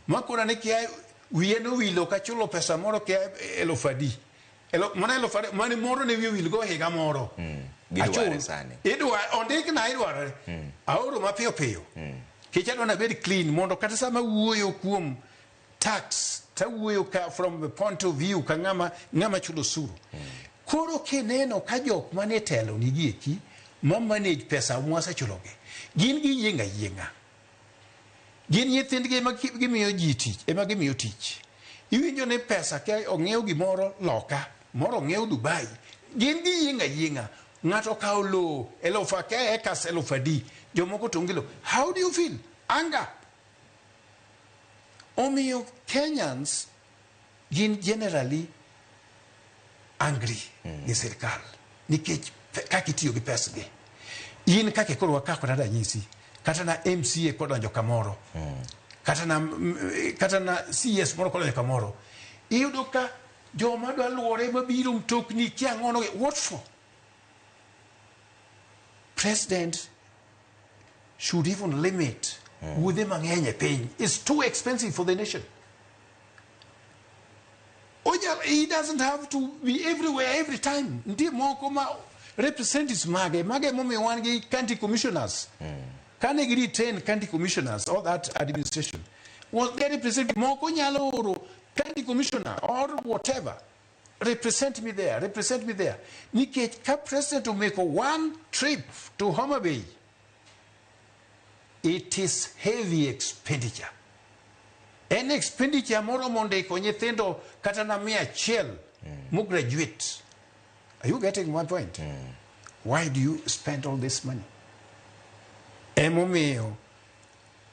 Makona ni KRA, wiye nowilo kachulo pesa moro KRA eluf adi. Mana eluf adi, mane moro ne wiye owil go higa moro. Gidware Achul. sani. Idwa, ondikna idware. Aoro mapiyo piyo. Kech adwa nabed clean mondo kata sama wuoyo kuom tax, tawuoyo ka from the point of view ka ng'ama chulo osuru. Koro kineno ka jok mane telo ni gieki, ma manage pesa mwasechulogi, gin giyieng' ayieng'a. Gin nyithindgi ema gimiyo ji tich, ema gimiyo tich. Iwinjo ni pesa ka ong'iew gimoro loka, moro ong'iew Dubai, gin giyieng' ayieng'a. Ng'ato okawo lowo, eluf ake, acres eluf adi, jomoko to onge lowo. How do you feel? Anger. Omiyo Kenyans gin generally angry gi sirkal nikech kaka itiyo gi pesgi. In kaka koro wakaw kata ranyisi, kata na MCA kodonjo kamoro, kata na CS moro kodonjo kamoro, iyudo ka joma dwa luore mabiro mtokni kia ang'ono, what for? President should even limit wuodhe mang'eny e piny. It's too expensive for the nation. Oja, he doesn't have to be everywhere every time. Nitie moko ma representatives mage momiyo wan gi county commissioners. Kane gi retain county commissioners or that administration, was their representative moko nyalo oro county commissioner or whatever. Represent me there, represent me there. Nikech ka president omeko one trip to Homa Bay, it is heavy expenditure. En expenditure moromo ndiko nyithindo kata na 100 mo graduate. Are you getting my point? Why do you spend all this money? Emomiyo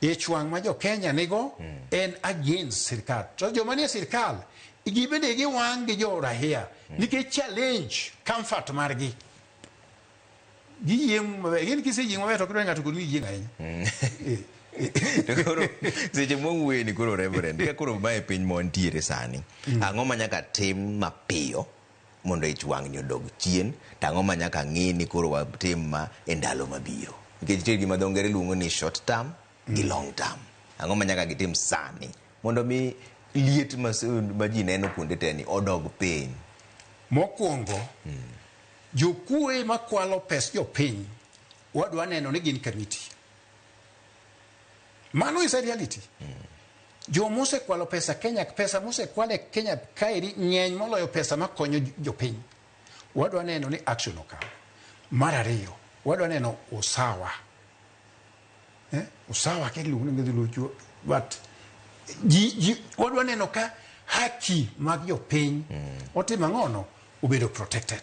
ich wang' ma jo Kenya nigo en against sirkal. To joma nie sirkal gibende giwang' gi jo rahia nikech challenge comfort margi. Giyieng' maber. Gin kiseyieng' maber to ok idwa ng'ato kod giyieng' ahinya. To koro seche mwawuoye ni koro Reverend, ka koro mae piny ma wantiere sani, ang'o ma nyaka tim mapiyo mondo ich wang' ni odog chien, to ang'o ma nyaka ng'i ni koro watim ma e ndalo mabiro? Nikech nitie gima dho ngere luongo ni short term gi long term. Ang'o ma nyaka gitim sani mondo mi liet ma ji neno kuonde te ni odog piny? Mokwongo, jokuoe makwalo pes jopiny wadwa neno ni gin kamiti. Mano is a reality. Joma osekwalo pesa Kenya, pesa mosekwal e Kenya kaeri ng'eny moloyo pesa makonyo jopiny. Wadwa neno ni action okaw. Mar ariyo, wadwa neno usawa. Usawa kia iluongo ni dholuo, but ji wadwa neno ka haki mag jopiny otimo ang'ono obedo protected.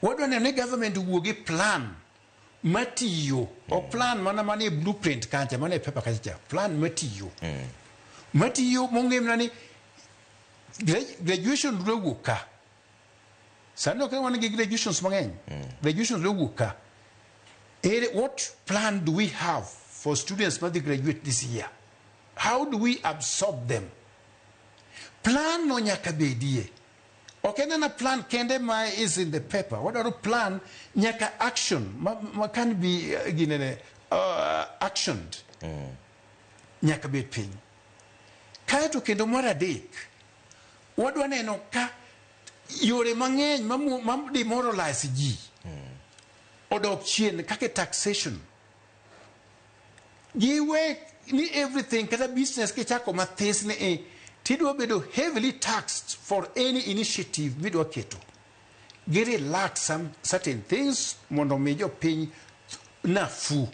Wadwa neno ni government owuo gi plan matiyo, ok plan mana manie blueprint kacha, manie paper kacha cha, plan matiyo. Matiyo mong'e mana ni graduation dwa wuok ka. Sani ok wan gi graduations mang'eny. Graduations dwa wuok ka. Ere, what plan do we have for students madhi graduate this year? How do we absorb them? Plan no nyaka bedie. Ok en ana plan kende ma is in the paper. Wadwaro plan nyaka action ma can be ginene actioned. Nyaka bed piny. Kaeto kendo mar adek, wadwa neno ka yore mang'eny ma demoralize ji odok chien kaka taxation. Giwe ni everything kata business kichako mathis ni tidwa bedo heavily taxed for any initiative midwa keto. Gi relax some certain things mondo mi jopiny nafuu.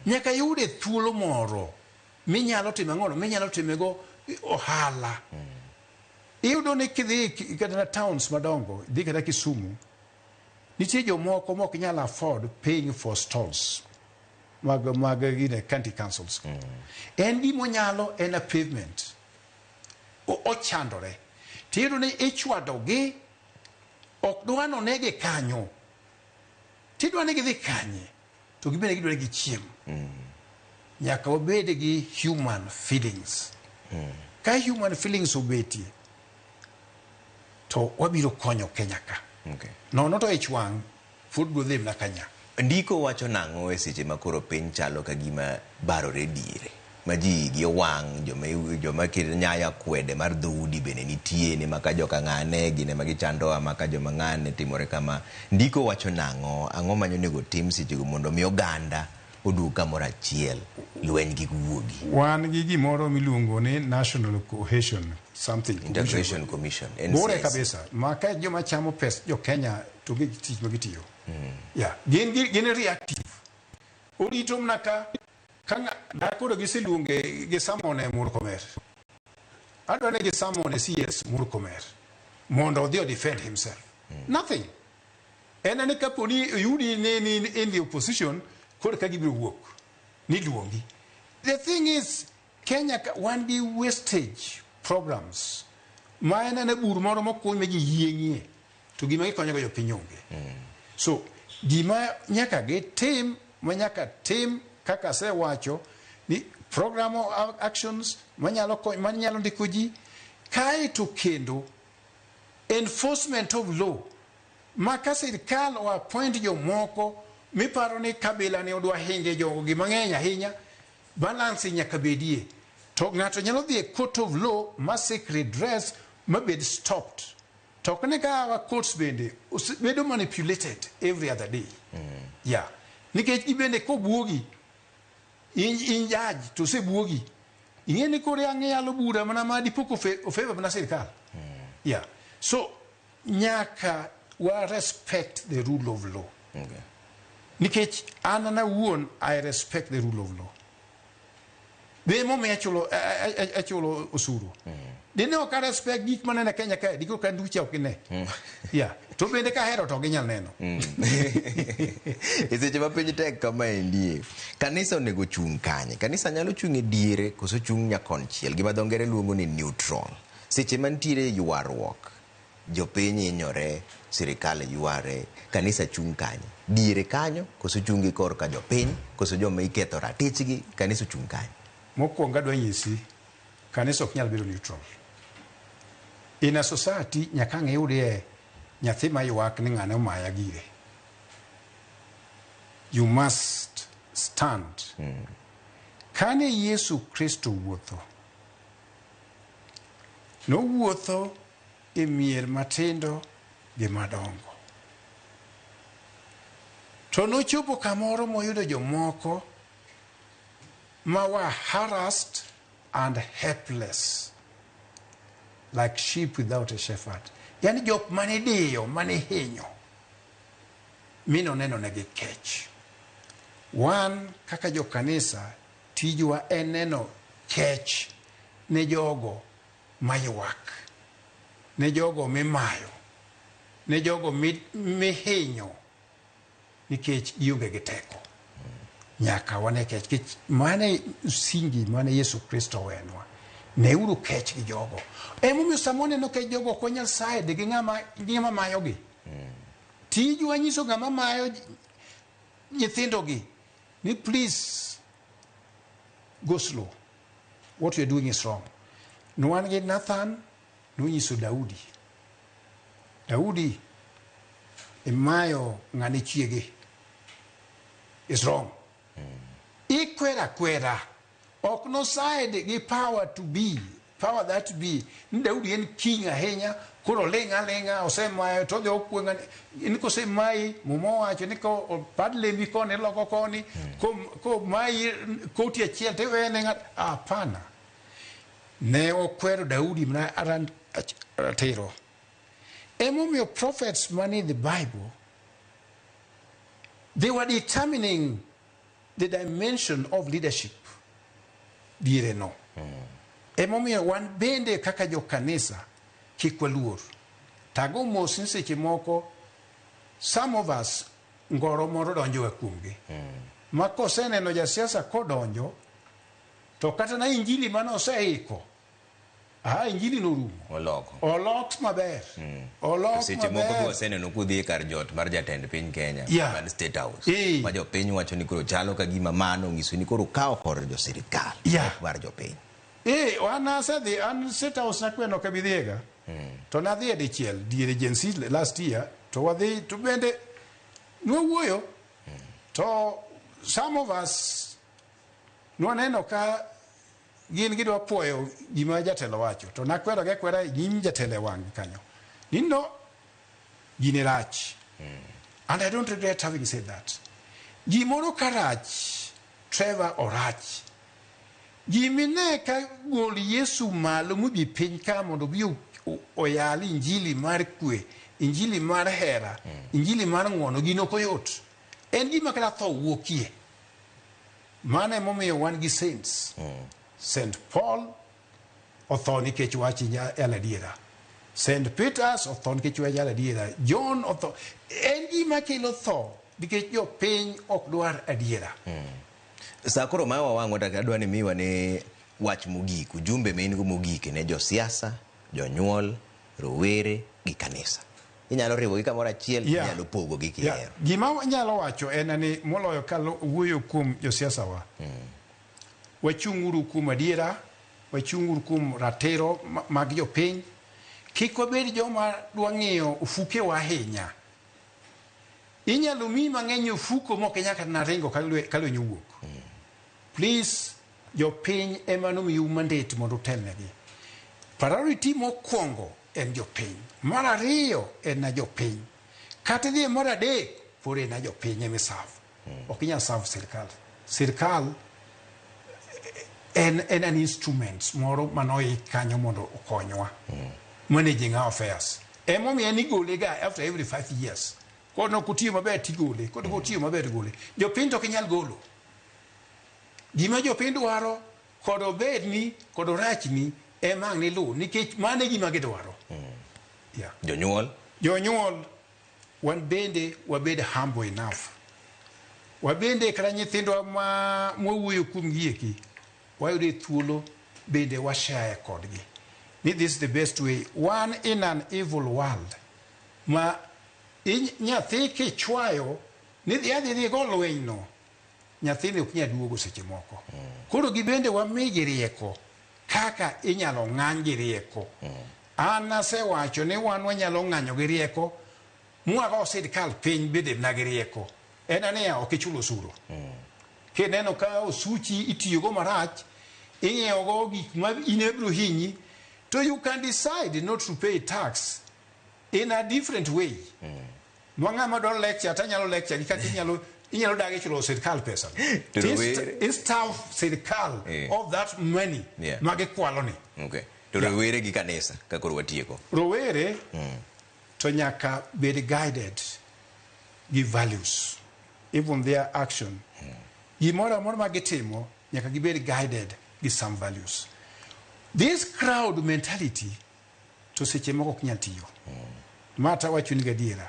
Nyaka yude thuolo moro minyalo timo ang'ono, minyalo timego ohala. Iyudo ni kidhi kata na towns madongo, idhi kata Kisumu, nitie jomoko mok nyal afford paying for stalls mag gine county councils. En gimonyalo en a pavement. Ochandore. Tiyudo ni ichwadogi, ok dwa nonege kanyo. Tidwa ni gidhi kanye, to gibende gidwa ni gichiem. Nyaka wabed gi human feelings. Ka human feelings obetie, to wabiro konyo Kenya ka. Nono to ich wang' pod biro dhi mana kanya. Ndiko wacho nang'o e seche ma koro piny chalo ka gima barore diere? Ma ji igi owang', joma nyayo akwede mar dhoudi bende nitie ni maka joka ng'ane, gin ema gichandowa, maka joma ng'ane timore kama. Ndiko wacho nang'o? Ang'o ma onego tim sechego mondo mi oganda oduog kamoro achiel, lweny kik wuogi? Wan gi gimoro miluongo ni National Cohesion something. Integration Commission, NCIC. Bore kabisa. Ma ka joma chamo pes jo Kenya to gi tich ma gitiyo. Yeah. Gin reactive. Orito mana ka koro giseluonge gi summon e Murkomen. Adwa ni gi summon e CS Murkomen mondo odhi o defend himself. Nothing. En ani kapo ni oyudi ni in the opposition, koro ka gibiro wuok ni luongi. The thing is, Kenya wan gi wastage programs ma en ane bur moro mokuny ma ji yieng'ie to gima gikonyogo jopiny onge. So gima nyaka gitim, ma nyaka tim kaka asewacho ni program of actions manyalo manyalo ndiko ji, kaeto kendo enforcement of law ma ka sirikal o appoint jomoko miparo ni kabila ni odwa hinge jogi mang'eny ahinya, balance nyaka bedie. To ng'ato nyalo dhi e court of law ma seek redress ma bed stopped. To ok ni ka our courts bende bedo manipulated every other day. Yeah. Nikech gibende kobuogi, in judge to osebuogi, ing'e ni koro ang' iyalo bura mana ma dipo ka ofavor mana sirikal. Yeah. So nyaka wa respect the rule of law. Nikech an an awuon I respect the rule of law. Be emomiyo achulo osuru. Dine ok a respect gik maneno e Kenya kae, dikoro ka nducha ok ine. Yeah. To bende kahero to ok ginyal neno. E seche ma piny tek kamaendi, kanisa onego chung' kanye? Kanisa nyalo chung' e diere koso chung' nyakonchiel, gima dho ngere luongo ni neutral. Seche mantiere ywaruok, jopiny hinyore, sirikal yware, kanisa chung' kanye? Diere kanyo koso chung' gi korka jopiny, koso joma iketho ratichgi, kanisa ochung' kanye? Mokwongo adwa nyisi, kanisa ok nyal bedo neutral. In a society nyaka ang' iyudie nyathi ma ywak ni ng'ane omaya gire. You must stand. Kane Yesu Kristo wuotho, nowuotho e mier matindo gi madongo. To nochopo kamoro moyudo jomoko ma were harassed, and helpless like sheep without a shepherd. Yani jok mane diyo, mane hinyo, mi noneno negi kech. Wan kaka jokanisa, tijwa en neno kech ne jogo maywak, ne jogo mimayo, ne jogo mihinyo, nikech gionge gi teko. Nyaka wane kech, nikech mane msingi mane Yesu Kristo owenwa. Neuru kech gi jogo. Emomiyo sama waneno kech jogo ok wanyal side gi ng'ama mayogi. Tijwa nyiso ng'ama mayo nyithindogi ni please go slow. What you're doing is wrong. Nwan gi Nathan nonyiso Daudi. Daudi imayo ng'ane chiege. Is wrong. Ikwera kwera. Ok no side gi power to be, power that be. Ni Daudi en king ahinya, koro ling' aling'a, osemayo to odhi okwe ng'ane. Ni kosemayi, Muma owacho ni ko opad lembi koni iloko koni, komayi koti achiel to iwene ng'ato. Hapana. Ne okwero Daudi mana ratiro. Emomiyo prophets mane in the Bible, they were determining the dimension of leadership diere no. Emomiyo wan bende kaka jokanisa kik waluor. Tago mos ni seche moko some of us ngoro moro donjo ga kuomgi. Ma koseneno jasiasa kodonjo to kata na injili mane oseiko, injili norumo. Oloko. Olok maber. Olok Seche moko maber. be waseneno kudhi e kar jot mar jatend piny Kenya, man State House. Ma jopiny wacho ni koro chalo ka gima mano onyiso ni koro kawo kor jo sirikal, ok mar jopiny. An asedhi, an State House nakweno ok abi dhiega. To nadhi e dichiel, diere Gen Z last year, to wadhi, to bende nwawuoyo. To some of us nwaneno ka gin gidwa puoyo gima jatelo wacho. To nakwero gi akwera e nyim jatelo e wang'e kanyo. Ni no, gini rach. And I don't regret having said that. Gimoro ka rach, Trevor orach. Gimine ka gol Yesu malo mobi piny ka mondo obi oyal injili mar kwe, injili mar hera, injili mar ng'uono, gino ok oyot. En gima kata tho wuokie. Mano emomiyo wan gi saints. St. Paul otho nikech wach yalo adiera. St. Peters otho nikech wach yalo adiera. John otho. En gima kelo tho nikech jopiny ok dwar adiera. Sa koro ma wawang'o to adwa ni miwa ne wach mogik, ujumbe ma in go mogik ne josiasa, jonyuol, rowere gi kanisa. Inyalo riwogi kamoro achiel, inyalo pogogi kihero. Gima anyalo wacho en ni moloyo ka wuoyo kuom josiasa wa. Wachung'uru kuom adiera, wachung'uru kuom ratiro mag jopiny. Kik wabed joma dwa ng'iyo ofukewa ahinya. Inyalo miyi mang'eny ofuko mok inyal kata na ringo ka lweny owuok. Please, jopiny ema nomiu mandate mondo utelnegi. Priority mokwongo en jopiny. Mar ariyo en na jopiny. Kata idhi e mar adek, pod en na jopiny ema iserve. Ok inyal serve sirkal. Sirkal en an instrument moro manoik kanyo mondo okonywa. Managing our affairs. Emomiyo en igole ga after every 5 years. Kod ok otiyo maber tigole, kod ok otiyo maber tigole. Jopiny to ok inyal golo. Gima jopiny dwaro, kod obedni, kod orachni, ema ang' niluw, nikech mano e gima gidwaro. Jonyuol? Jonyuol, wan bende wabed humble enough. Wabende kata nyithindwa ma mwawuoyo kuomgi eki, wayude thuolo bende washare kodgi. Ni this is the best way. Wan in an evil world ma nyathi kichwayo ni dhi adhi dhi go lweny no, nyathini ok nyal duogo seche moko. Koro gibende wamigi rieko kaka inyalo ng'any gi rieko. An asewacho ni wan wanyalo ng'anyo gi rieko mwago sirkal piny bende mana gi rieko. En aniya ok ichul osuru. Kineno ka osuchi itiyogo marach, ing'iewogo gik ma in ema biro hinyi, to you can decide not to pay tax in a different way. Ma ng'ama dwaro lecture to anyalo lecture gi kaka inyalo Inyalo dagi chulo sirkal pesa. To rowere- I starve sirkal of that money ma gikwalo ni. Okay. To rowere gi kanisa ka koro watieko. Rowere to nyaka bed guided gi values, even their action. Gimoro amora ma gitimo nyaka gibed guided gi some values. This crowd mentality to seche moko ok nyal tiyo. Ma tawachoni gadiera.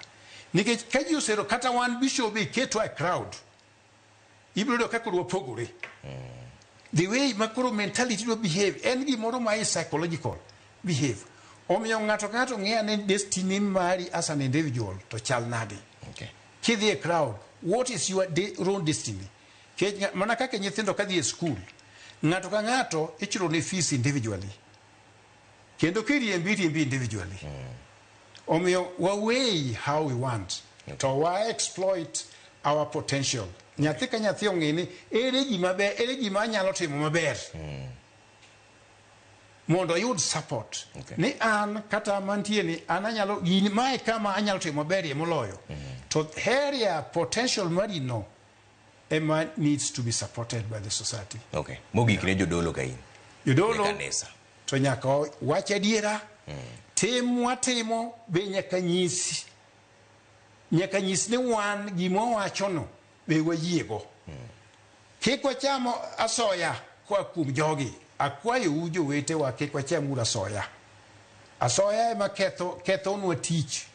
Nikech ka ji osero kata wan bishop iketwa e crowd, ibiro yudo ka koro wapogore. The way ma koro mentality dwa behave en gimoro ma is psychological behave. Omiyo ng'ato ka ng'ato ng'eya ni destiny mari as an individual to chal nade. Kidhi e crowd, what is your own destiny? Kech mana kaka nyithindo kadhi e school, ng'ato ka ng'ato ichulo ne fees individually. Kendo kiriembi iriembi individually. Omiyo wa weigh how we want to wa exploit our potential. Nyathi ka nyathi ong'e ni ere gima ber, ere gima anyalo timo maber. Mondo oyud support. Ni an kata mantie ni an anyalo gini mae kama anyalo timo maberie moloyo. To area potential mari no ema needs to be supported by the society. Okay. Mogik ne jodolo ka in. Jodolo Ne kanisa. to nyaka wach adiera. Tim mwatimo be nyaka nyis ni wan gima wawachono be wayiego. Kik wacham asoya koa kuom jogi. Akwayou jowetewa kik wacham uru asoya. Asoya ema ketho kethonwa tich.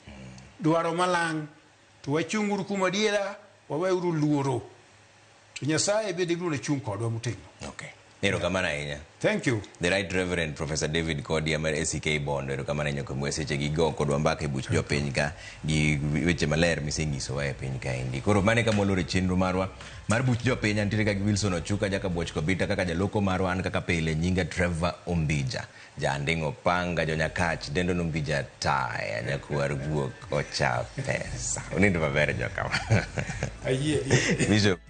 Dwaro malang' to wachung'uru kuom adiera, waweuru luoro. To Nyasaye bende biro chung' kodwa motegno. Okay. Erokamano ahinya. Thank you. The Right Reverend Professor David Kodia mar ACK Bondo, erokamano ahinya kuom seche gi go kodwa mbaka e buch jopiny ka gi weche maler misenyisowa e piny kaendi. Koro mano e kama waloro e chenro marwa mar buch jopiny. Antiere ka gi Wilson Ochuka jaka Buoch Kobita kaka jaloko marwa, an kaka pile nyinga Trevor Ombija. Janding'o panga jonyakach dendo nombija taya nyakwar guok ocha pesa. Unindo maber jokama. Ayie. Bishop.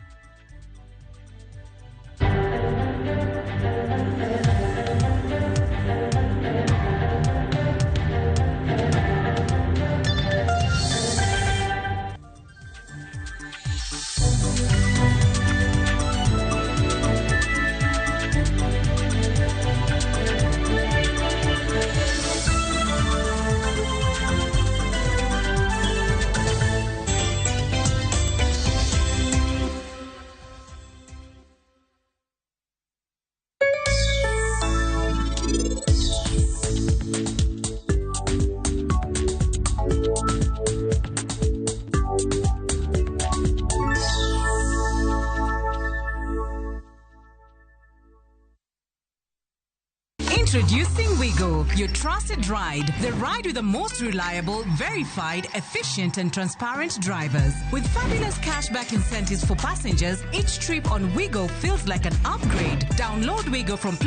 Introducing Wigo, your trusted ride. The ride with the most reliable, verified, efficient, and transparent drivers. With fabulous cashback incentives for passengers, each trip on Wigo feels like an upgrade. Download Wigo from Play